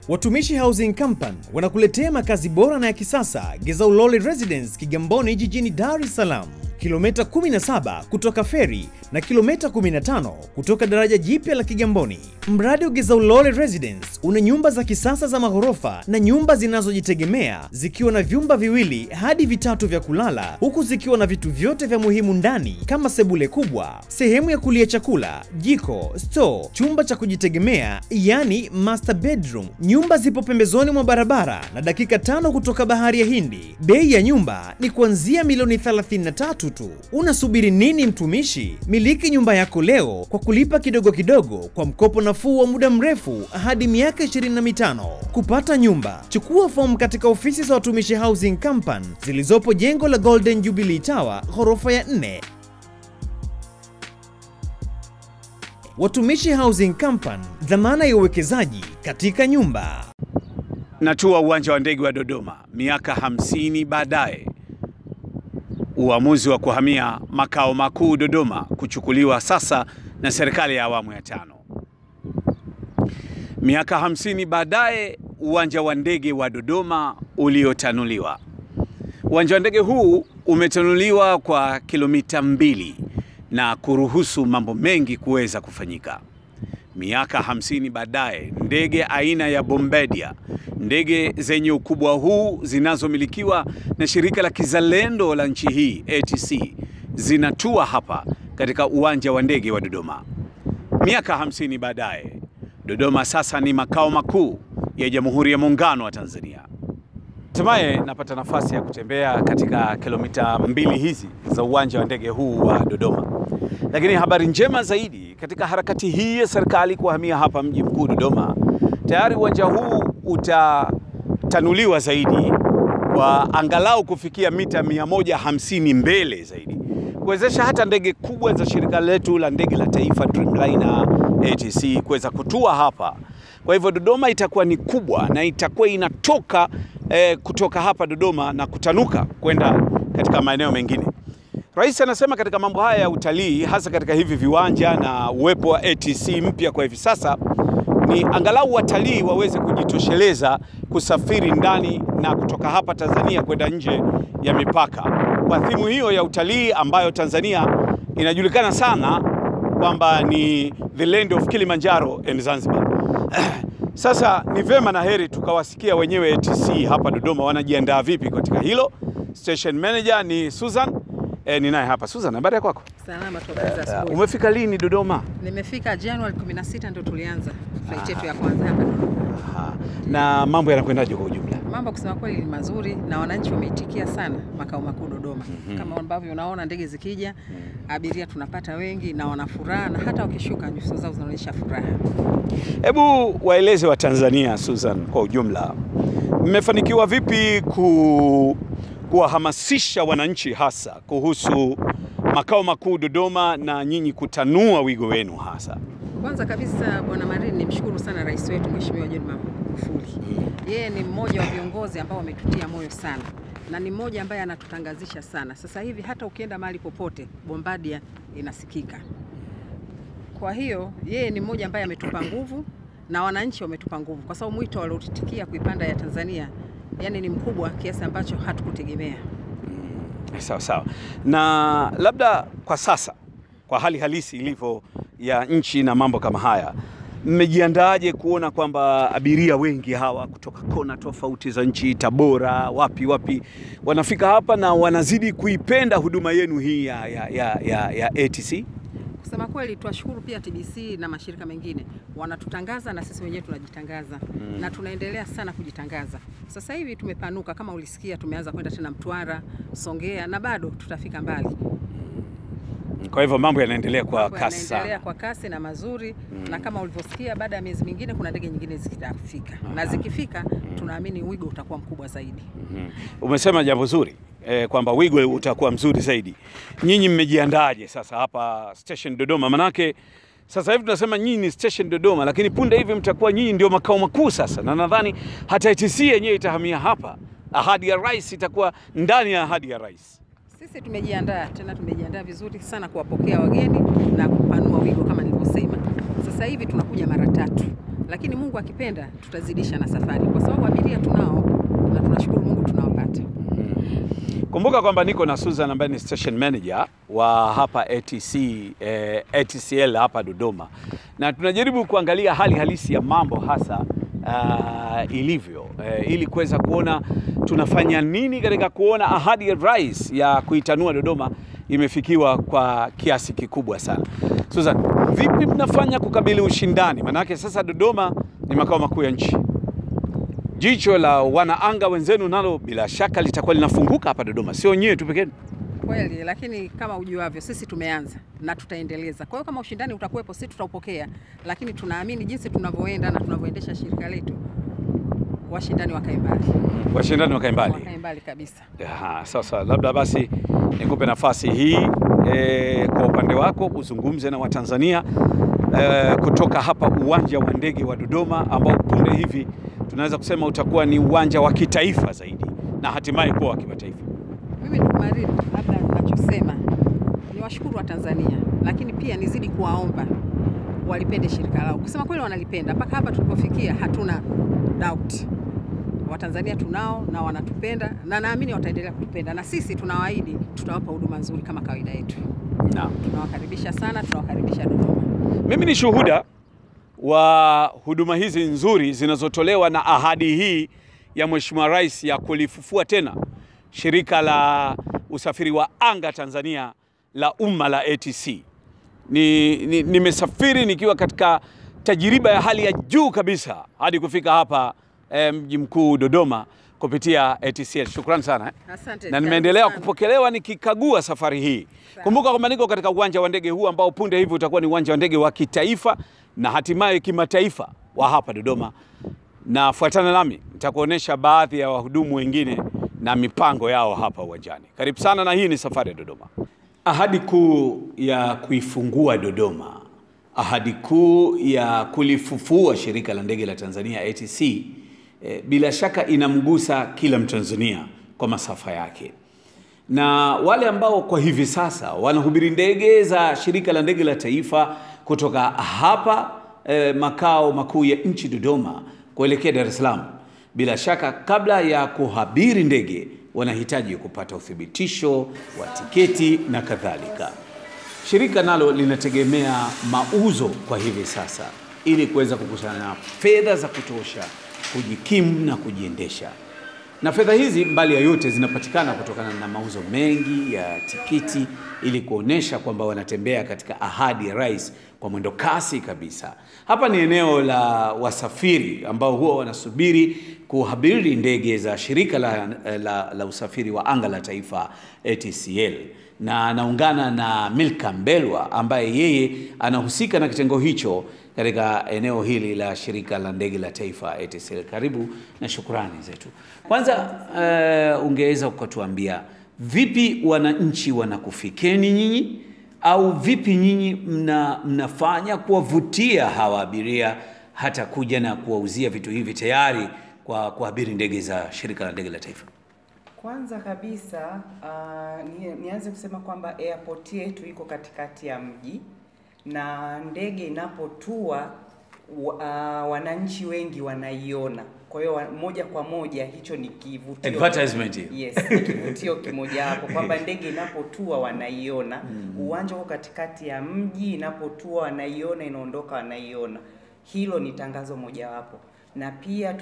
S11: Watumishi Housing Company wanakuletea makazi bora na ya kisasa Gezaulole Residence Kigamboni jijini Dar es Salaam. Kilomita 17 kutoka feri na kilomita 15 kutoka daraja jipya la Kigamboni. Mradi wa Gezaulole Residence una nyumba za kisasa za maghorofa na nyumba zinazojitegemea zikiwa na vyumba viwili hadi vitatu vya kulala, huku zikiwa na vitu vyote vya muhimu ndani kama sebule kubwa, sehemu ya kulia chakula, jiko, store, chumba cha kujitegemea yani master bedroom. Nyumba zipo pembezoni mwa barabara na dakika 5 kutoka bahari ya Hindi. Bei ya nyumba ni kuanzia milioni 33 tu. Unasubiri nini mtumishi? Miliki nyumba yako leo kwa kulipa kidogo kidogo kwa mkopo nafuu wa muda mrefu hadi miaka 25. Kupata nyumba, chukua fomu katika ofisi za Watumishi Housing Company zilizopo jengo la Golden Jubilee Tower, ghorofa ya 4. Watumishi Housing Company, dhamana ya uwekezaji katika nyumba.
S8: Natua uwanja wa ndege wa Dodoma miaka 50 baadaye. Uamuzi wa kuhamia makao makuu Dodoma kuchukuliwa sasa na serikali ya awamu ya 5. Miaka 50 baadaye uwanja wa ndege wa Dodoma uliotanuliwa. Uwanja wa ndege huu umetanuliwa kwa kilomita 2 na kuruhusu mambo mengi kuweza kufanyika. Miaka 50 baadaye, ndege aina ya Bombardier, ndege zenye ukubwa huu zinazomilikiwa na shirika la kizalendo la nchi hii ATC, zinatua hapa katika uwanja wa ndege wa Dodoma. Miaka 50 baadaye, Dodoma sasa ni makao makuu ya Jamhuri ya Muungano wa Tanzania. Hatimaye napata nafasi ya kutembea katika kilomita 2 hizi za uwanja wa ndege huu wa Dodoma. Lakini habari njema zaidi, katika harakati hii ya serikali kuhamia hapa mji mkuu Dodoma, tayari uwanja huu utatanuliwa zaidi kwa angalau kufikia mita 150 mbele zaidi, kuwezesha hata ndege kubwa za shirika letu la ndege la taifa Dreamliner ATC kuweza kutua hapa. Kwa hivyo Dodoma itakuwa ni kubwa na itakuwa inatoka kutoka hapa Dodoma na kutanuka kwenda katika maeneo mengine. Rais anasema katika mambo haya ya utalii, hasa katika hivi viwanja na uwepo wa ATC mpya kwa hivi sasa, ni angalau watalii waweze kujitosheleza kusafiri ndani na kutoka hapa Tanzania kwenda nje ya mipaka. Kwa thimu hiyo ya utalii ambayo Tanzania inajulikana sana kwamba ni the land of Kilimanjaro and Zanzibar. Sasa ni vema na heri tukawasikia wenyewe ATC hapa Dodoma wanajiandaa vipi katika hilo. Station manager ni Susan. Ni naye hapa. Susan, habari yako?
S7: Salama tu, habari za asubuhi.
S8: Umefika lini Dodoma?
S7: Nimefika January 16 ndio tulianza flight yetu ya kwanza hapa Dodoma.
S8: Na mambo yanakwendaje kwa ujumla?
S7: Mambo kusema kweli ni mazuri na wananchi wameitikia sana makao makuu Dodoma. Kama ambavyo unaona ndege zikija, abiria tunapata wengi na wana furaha, na hata wakishuka nyuso zao zinaonyesha furaha.
S8: Hebu waeleze wa Tanzania Susan kwa ujumla, mmefanikiwa vipi kuwahamasisha wananchi hasa kuhusu makao makuu Dodoma na nyinyi kutanua wigo wenu hasa?
S7: Kwanza kabisa Bwana Marini, nimshukuru sana rais wetu Mheshimiwa John Magufuli. Yeye ni mmoja wa viongozi ambao wametutia moyo sana na ni mmoja ambaye anatutangazisha sana. Sasa hivi hata ukienda mahali popote Bombardier inasikika. Kwa hiyo yeye ni mmoja ambaye ametupa nguvu na wananchi wametupa nguvu, kwa sababu mwito waliotuitikia kuipanda ya Tanzania yani ni mkubwa kiasi ambacho hatukutegemea.
S8: Sawa sawa. Na labda kwa sasa, kwa hali halisi ilivyo ya nchi na mambo kama haya, mmejiandaaje kuona kwamba abiria wengi hawa kutoka kona tofauti za nchi, Tabora, wapi wapi, wanafika hapa na wanazidi kuipenda huduma yenu hii ya ATC?
S7: Kusema kweli tuwashukuru pia TBC na mashirika mengine wanatutangaza na sisi wenyewe tunajitangaza. Na tunaendelea sana kujitangaza. Sasa hivi tumepanuka, kama ulisikia tumeanza kwenda tena Mtwara, Songea na bado tutafika mbali.
S8: Kwa hivyo mambo yanaendelea kwa kasi sana.
S7: Yanaendelea kwa kasi na mazuri. Na kama ulivyosikia baada ya miezi mingine kuna ndege nyingine zitafika. Na zikifika tunaamini wigo utakuwa mkubwa zaidi.
S8: Umesema jambo zuri kwamba wigo utakuwa mzuri zaidi. Nyinyi mmejiandaaje sasa hapa Station Dodoma? Manake sasa hivi tunasema nyinyi ni Station Dodoma, lakini punde hivi mtakuwa nyinyi ndio makao makuu sasa. Na nadhani hata ATC yenyewe itahamia hapa. Ahadi ya rais itakuwa ndani ya ahadi ya rais.
S7: Sisi tumejiandaa, tena tumejiandaa vizuri sana kuwapokea wageni na kupanua wigo kama nilivyosema. Sasa hivi tunakuja mara 3, lakini Mungu akipenda tutazidisha na safari, kwa sababu abiria tunao na tunashukuru Mungu tunawapata.
S8: Kumbuka kwamba niko na Susan ambaye ni station manager wa hapa ATCL hapa Dodoma. Na tunajaribu kuangalia hali halisi ya mambo hasa ilivyo, ili kuweza kuona tunafanya nini katika kuona ahadi ya rais ya kuitanua Dodoma imefikiwa kwa kiasi kikubwa sana. Susan, vipi mnafanya kukabili ushindani? Manake sasa Dodoma ni makao makuu ya nchi. Jicho la wanaanga wenzenu nalo bila shaka litakuwa linafunguka hapa Dodoma, sio nyewe tu pekee.
S7: Kweli, lakini kama ujuavyo sisi tumeanza na tutaendeleza. Kwa hiyo kama ushindani utakuwepo sisi tutaupokea, lakini tunaamini jinsi tunavyoenda na tunavyoendesha shirika letu, washindani wakae mbali.
S8: Washindani wakae mbali.
S7: Wakae mbali kabisa.
S8: Aha, sasa labda basi nikupe nafasi hii kwa upande wako uzungumze na Watanzania kutoka hapa uwanja wa ndege wa Dodoma ambao punde hivi tunaweza kusema utakuwa ni uwanja wa kitaifa zaidi na hatimaye kuwa wa kimataifa.
S7: Mimi nikumariri, labda ninachosema ni washukuru wa Tanzania, lakini pia nizidi kuwaomba walipende shirika lao. Kusema kweli wanalipenda, mpaka hapa tulipofikia hatuna doubt. Watanzania tunao na wanatupenda na naamini wataendelea kutupenda, na sisi tunawaahidi tutawapa huduma nzuri kama kawaida yetu. Naam. Tunawakaribisha sana, tunawakaribisha Dodoma.
S8: Mimi ni shuhuda wa huduma hizi nzuri zinazotolewa na ahadi hii ya Mheshimiwa Rais ya kulifufua tena shirika la usafiri wa anga Tanzania la umma la ATC. Nimesafiri nikiwa katika tajiriba ya hali ya juu kabisa hadi kufika hapa mji mkuu Dodoma kupitia ATCL. Shukrani sana
S7: Asante.
S8: Na nimeendelea kupokelewa nikikagua safari hii. Kumbuka kwamba niko katika uwanja wa ndege huu ambao punde hivi utakuwa ni uwanja wa ndege wa kitaifa na hatimaye kimataifa wa hapa Dodoma. Na fuatana nami nitakuonesha baadhi ya wahudumu wengine na mipango yao hapa uwanjani. Karibu sana, na hii ni safari ya Dodoma. Ahadi kuu ya kuifungua Dodoma, ahadi kuu ya kulifufua shirika la ndege la Tanzania ATC, bila shaka inamgusa kila Mtanzania kwa masafa yake. Na wale ambao kwa hivi sasa wanahubiri ndege za shirika la ndege la taifa kutoka hapa makao makuu ya nchi Dodoma kuelekea Dar es Salaam, bila shaka kabla ya kuhabiri ndege wanahitaji kupata uthibitisho wa tiketi na kadhalika. Shirika nalo linategemea mauzo kwa hivi sasa ili kuweza kukusanya fedha za kutosha kujikimu na kujiendesha. Na fedha hizi mbali ya yote zinapatikana kutokana na mauzo mengi ya tikiti ili kuonesha kwamba wanatembea katika ahadi ya rais kwa mwendo kasi kabisa. Hapa ni eneo la wasafiri ambao huwa wanasubiri kuabiri ndege za shirika la usafiri wa anga la taifa ATCL. Na naungana na Milka Mbelwa ambaye yeye anahusika na kitengo hicho katika eneo hili la shirika la ndege la taifa ATCL. Karibu na shukrani zetu. Kwanza ungeweza ukatuambia vipi wananchi wanakufikeni nyinyi, au vipi nyinyi mnafanya kuwavutia hawa abiria hata kuja na kuwauzia vitu hivi tayari kwa kuabiri ndege za shirika la ndege la taifa?
S9: Kwanza kabisa nianze kusema kwamba airport yetu iko katikati ya mji, na ndege inapotua wananchi wengi wanaiona. Kwa hiyo moja kwa moja hicho ni kivutio.
S8: Advertisement.
S9: Yes, ni kivutio kimoja hapo kwamba ndege inapotua wanaiona. Uwanja uko katikati ya mji, inapotua wanaiona, inaondoka wanaiona. Hilo ni tangazo mojawapo. Na pia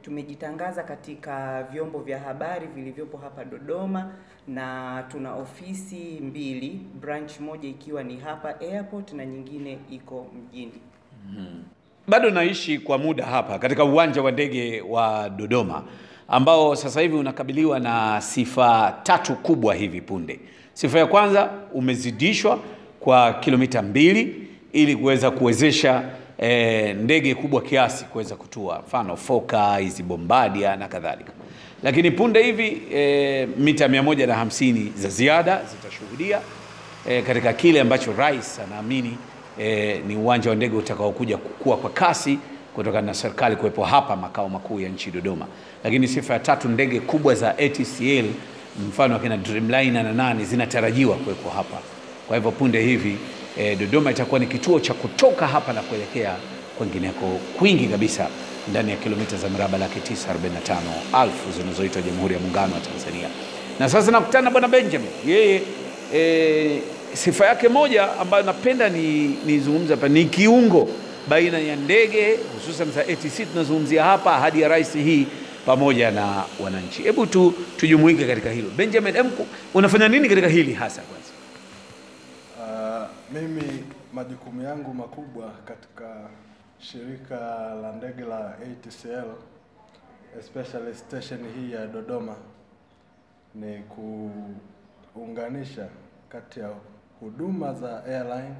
S9: tumejitangaza katika vyombo vya habari vilivyopo hapa Dodoma, na tuna ofisi mbili, branch moja ikiwa ni hapa airport na nyingine iko mjini.
S8: Bado naishi kwa muda hapa katika uwanja wa ndege wa Dodoma ambao sasa hivi unakabiliwa na sifa tatu kubwa hivi punde. Sifa ya kwanza, umezidishwa kwa kilomita 2 ili kuweza kuwezesha ndege kubwa kiasi kuweza kutua, mfano Fokker, hizi Bombardier na kadhalika. Lakini punde hivi mita 150 za ziada zitashuhudia katika kile ambacho rais anaamini ni uwanja wa ndege utakaokuja kukua kwa kasi kutokana na serikali kuwepo hapa makao makuu ya nchi Dodoma. Lakini sifa ya tatu, ndege kubwa za ATCL mfano akina Dreamliner na nani zinatarajiwa kuwepo hapa. Kwa hivyo punde hivi Dodoma itakuwa ni kituo cha kutoka hapa na kuelekea kwingineko kwingi kabisa ndani ya kilomita za mraba 945,000 zinazoitwa Jamhuri ya Muungano wa Tanzania. Na sasa nakutana Bwana Benjamin. Yeye sifa yake moja ambayo napenda nizungumze hapa ni kiungo baina ya ndege hususan za ATC tunazungumzia hapa, ahadi ya rais hii pamoja na wananchi. Hebu tujumuike katika hilo. Benjamin, unafanya nini katika hili hasa kwanza?
S12: Mimi majukumu yangu makubwa katika shirika la ndege la ATCL, especially station hii ya Dodoma, ni kuunganisha kati ya huduma za airline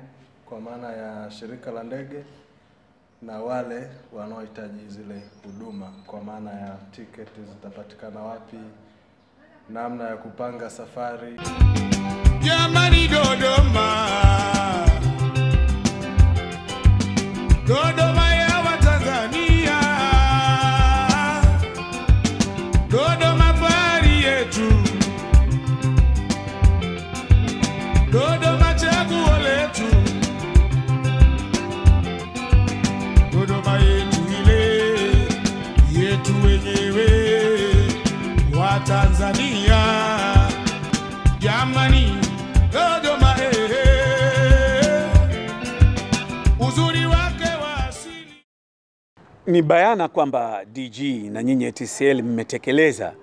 S12: kwa maana ya shirika la ndege na wale wanaohitaji zile huduma kwa maana ya tiketi zitapatikana wapi, namna ya kupanga safari.
S1: Jamani Dodoma, Dodoma ya Watanzania, Dodoma fahari yetu, Dodoma chaguo letu, Dodoma yetu ile yetu wenyewe wa Tanzania. Jamani Dodoma, uzuri wake wa asili.
S8: Ni bayana kwamba DG na nyinyi ATCL mmetekeleza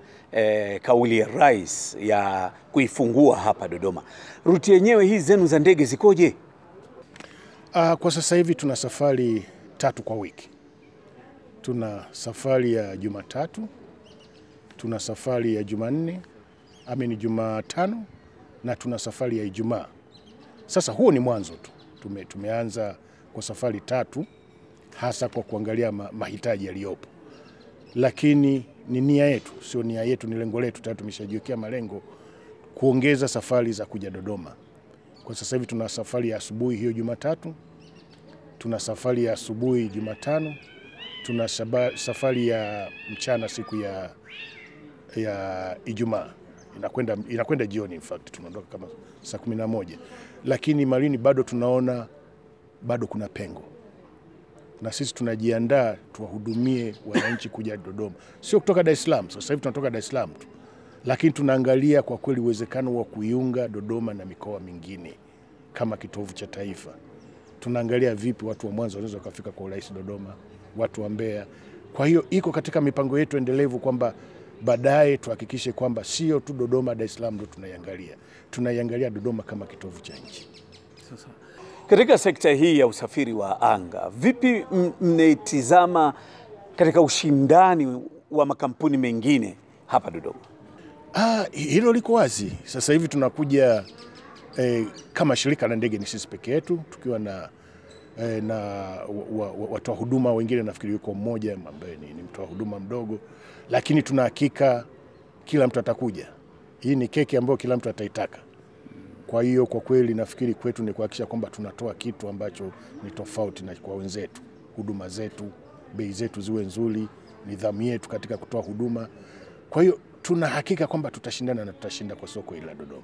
S8: kauli ya rais ya kuifungua hapa Dodoma. Ruti yenyewe hizi zenu za ndege zikoje?
S16: Kwa sasa hivi tuna safari 3 kwa wiki. Tuna safari ya Jumatatu, Tuna safari ya Jumanne, amini Jumatano, na tuna safari ya Ijumaa. Sasa huo ni mwanzo tu. Tumeanza kwa safari 3 hasa kwa kuangalia mahitaji yaliyopo. Lakini ni nia yetu, sio nia yetu, ni lengo letu. Tayari tumeshajiwekea malengo kuongeza safari za kuja Dodoma. Kwa sasa hivi tuna safari ya asubuhi hiyo Jumatatu, tuna safari ya asubuhi Jumatano, tuna safari ya mchana siku ya Ijumaa. Inakwenda jioni, in fact tunaondoka kama saa 11. Lakini Marini bado tunaona bado kuna pengo. Na sisi tunajiandaa tuwahudumie wananchi kuja Dodoma. Sio kutoka Dar es Salaam, sasa hivi tunatoka Dar es Salaam tu. Lakini tunaangalia kwa kweli uwezekano wa kuiunga Dodoma na mikoa mingine kama kitovu cha taifa. Tunaangalia vipi watu wa Mwanza wanaweza kufika kwa urahisi Dodoma, watu wa Mbeya. Kwa hiyo iko katika mipango yetu endelevu kwamba baadaye tuhakikishe kwamba sio tu Dodoma, Dar es Salaam ndio tunaiangalia. Tunaiangalia Dodoma kama kitovu cha nchi.
S8: Sasa katika sekta hii ya usafiri wa anga, vipi mnaitizama katika ushindani wa makampuni mengine hapa Dodoma?
S16: Hilo liko wazi. Sasa hivi tunakuja kama shirika la ndege ni sisi peke yetu, tukiwa na watoa huduma wengine, nafikiri yuko mmoja ambaye ni mtoa huduma mdogo, lakini tuna hakika kila mtu atakuja. Hii ni keki ambayo kila mtu ataitaka. Kwa hiyo kwa kweli nafikiri kwetu ni kuhakikisha kwamba tunatoa kitu ambacho ni tofauti na kwa wenzetu. Huduma zetu, bei zetu ziwe nzuri, nidhamu yetu katika kutoa huduma. Kwa hiyo tuna hakika kwamba tutashindana na tutashinda kwa soko hili la Dodoma.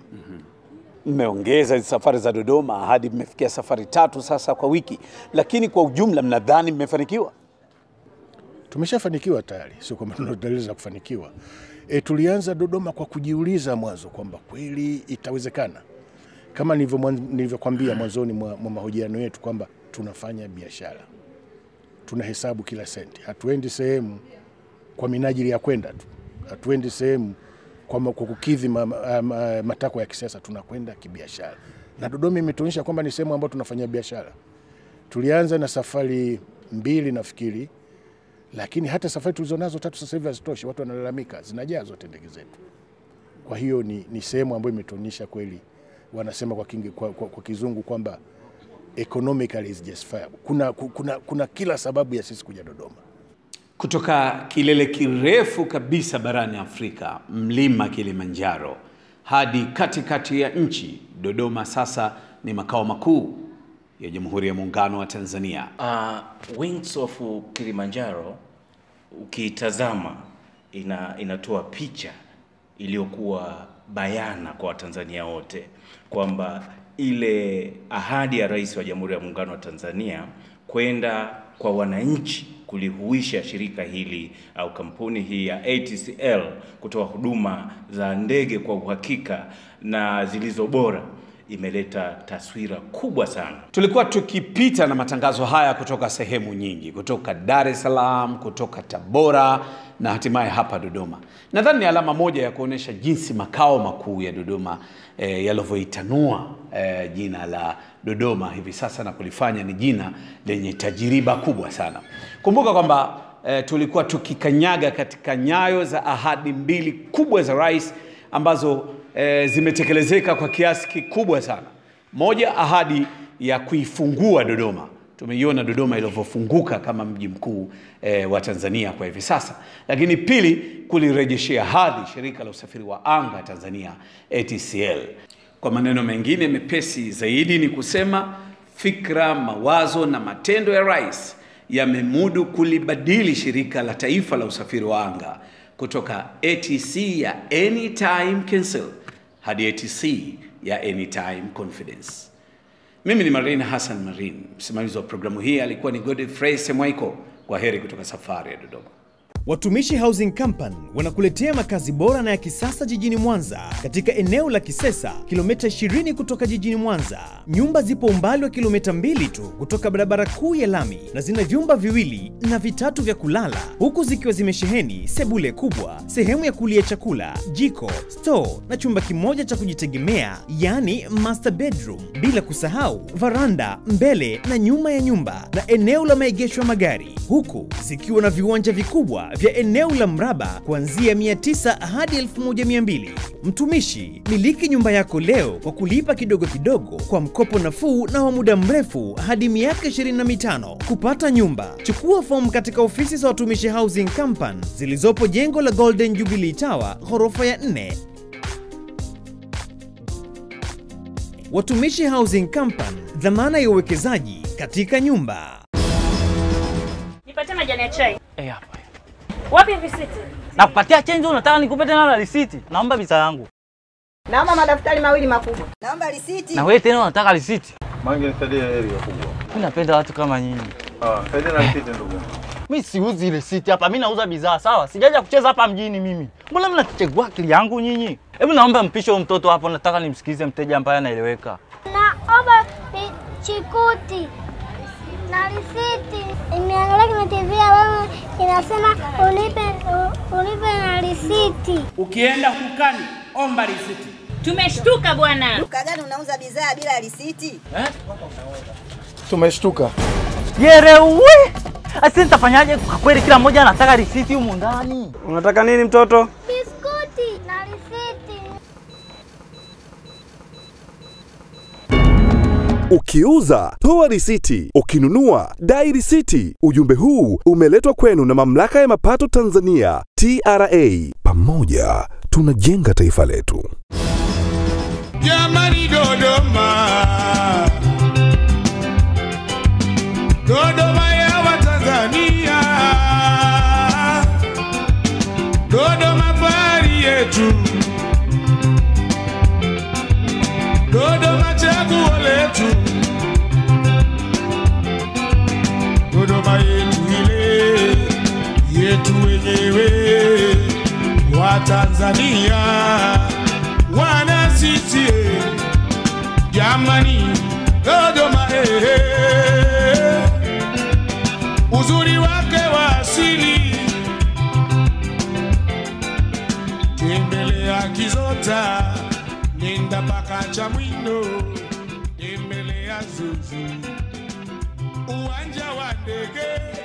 S8: Mmeongeza safari za Dodoma hadi mmefikia safari 3 sasa kwa wiki, lakini kwa ujumla mnadhani mmefanikiwa?
S16: Tumeshafanikiwa tayari, sio kwamba tuna dalili za kufanikiwa. Tulianza Dodoma kwa kujiuliza mwanzo kwamba kweli itawezekana. Kama nilivyokuambia mwanzoni mwa mahojiano yetu kwamba tunafanya biashara. Tunahesabu kila senti. Hatuendi sehemu kwa minajili ya kwenda tu. Hatuendi sehemu kwa kukidhi matakwa ya kisiasa, tunakwenda kibiashara. Na Dodoma imetuonyesha kwamba ni sehemu ambayo tunafanya biashara. Tulianza na safari 2 nafikiri, lakini hata safari tulizonazo 3 sasa hivi hazitoshi, watu wanalalamika, zinajaa zote ndege zetu. Kwa hiyo ni sehemu ambayo imetuonyesha kweli, wanasema kwa kizungu kwamba economically is justifiable. Kuna kila sababu ya sisi kuja Dodoma.
S8: Kutoka kilele kirefu kabisa barani Afrika, mlima Kilimanjaro, hadi katikati ya nchi, Dodoma sasa ni makao makuu ya Jamhuri ya Muungano wa Tanzania.
S13: Wings of Kilimanjaro ukiitazama inatoa picha iliyokuwa bayana kwa Watanzania wote kwamba ile ahadi ya Rais wa Jamhuri ya Muungano wa Tanzania kwenda kwa wananchi kulihuisha shirika hili au kampuni hii ya ATCL kutoa huduma za ndege kwa uhakika na zilizo bora imeleta taswira kubwa sana.
S8: Tulikuwa tukipita na matangazo haya kutoka sehemu nyingi, kutoka Dar es Salaam, kutoka Tabora na hatimaye hapa Dodoma. Nadhani ni alama moja ya kuonesha jinsi makao makuu ya Dodoma yalivyoitanua jina la Dodoma hivi sasa na kulifanya ni jina lenye tajiriba kubwa sana. Kumbuka kwamba tulikuwa tukikanyaga katika nyayo za ahadi 2 kubwa za rais ambazo zimetekelezeka kwa kiasi kikubwa sana. Moja, ahadi ya kuifungua Dodoma. Tumeiona Dodoma ilivyofunguka kama mji mkuu wa Tanzania kwa hivi sasa. Lakini pili, kulirejeshea hadhi shirika la usafiri wa anga Tanzania ATCL. Kwa maneno mengine mepesi zaidi ni kusema fikra, mawazo na matendo ya rais yamemudu kulibadili shirika la taifa la usafiri wa anga kutoka ATC ya Anytime Cancel hadi ATC ya Anytime Confidence. Mimi ni Marin Hassan Marin. Msimamizi wa programu hii alikuwa ni Godfrey Semwaiko. Kwa heri kutoka safari ya Dodoma.
S11: Watumishi Housing Company wanakuletea makazi bora na ya kisasa jijini Mwanza katika eneo la Kisesa, kilomita 20 kutoka jijini Mwanza. Nyumba zipo umbali wa kilomita 2 tu kutoka barabara kuu ya lami na zina vyumba 2 na 3 vya kulala, huku zikiwa zimesheheni sebule kubwa, sehemu ya kulia chakula, jiko, store na chumba kimoja cha kujitegemea, yani master bedroom, bila kusahau varanda mbele na nyuma ya nyumba na eneo la maegesho ya magari, huku zikiwa na viwanja vikubwa vya eneo la mraba kuanzia 900 hadi 1200. Mtumishi, miliki nyumba yako leo kwa kulipa kidogo kidogo kwa mkopo nafuu na wa muda mrefu hadi miaka 25. Kupata nyumba, chukua fomu katika ofisi za Watumishi Housing Company zilizopo jengo la Golden Jubilee Tower, ghorofa ya 4. Watumishi Housing Company, dhamana ya uwekezaji katika nyumba.
S14: Nipatie majani ya chai.
S15: Hapa.
S14: Wapi risiti?
S15: Nakupatia change, unataka nikupe tena na risiti? Naomba bidhaa yangu.
S24: Naomba madaftari mawili makubwa. Naomba risiti.
S15: Na wewe tena unataka risiti?
S17: Mange nisaidie heri kubwa.
S15: Mimi napenda watu kama nyinyi.
S17: Nisaidie na risiti ndugu.
S15: Mimi siuzi risiti hapa, mimi nauza bidhaa, sawa? Sijaja kucheza hapa mjini mimi. Mbona mnachagua akili yangu nyinyi? Hebu naomba mpishe huyo mtoto hapo, nataka nimsikize mteja ambaye anaeleweka.
S18: Naomba chikuti na risiti. Nimeangalia kwenye TV ambayo inasema ulipe na risiti.
S19: Ukienda dukani omba risiti.
S14: Tumeshtuka bwana.
S24: Duka gani unauza bidhaa bila risiti?
S16: Tumeshtuka.
S15: Yerewe! Asi nitafanyaje kwa kweli, kila mmoja anataka risiti humu ndani.
S19: Unataka nini mtoto?
S18: Biskuti na risiti.
S26: Ukiuza, toa risiti. Ukinunua, dai risiti. Ujumbe huu umeletwa kwenu na Mamlaka ya Mapato Tanzania, TRA. Pamoja tunajenga taifa letu.
S1: Jamani Dodoma, Dodoma ya Watanzania, Dodoma fahari yetu, Dodoma chaguo letu, Dodoma yetu ile yetu wenyewe wa Tanzania, wana CCM, jamani Dodoma uzuri wake wa asili, tembelea Kizota, nenda paka Chamwino, tembelea Zuzu, uwanja wa ndege.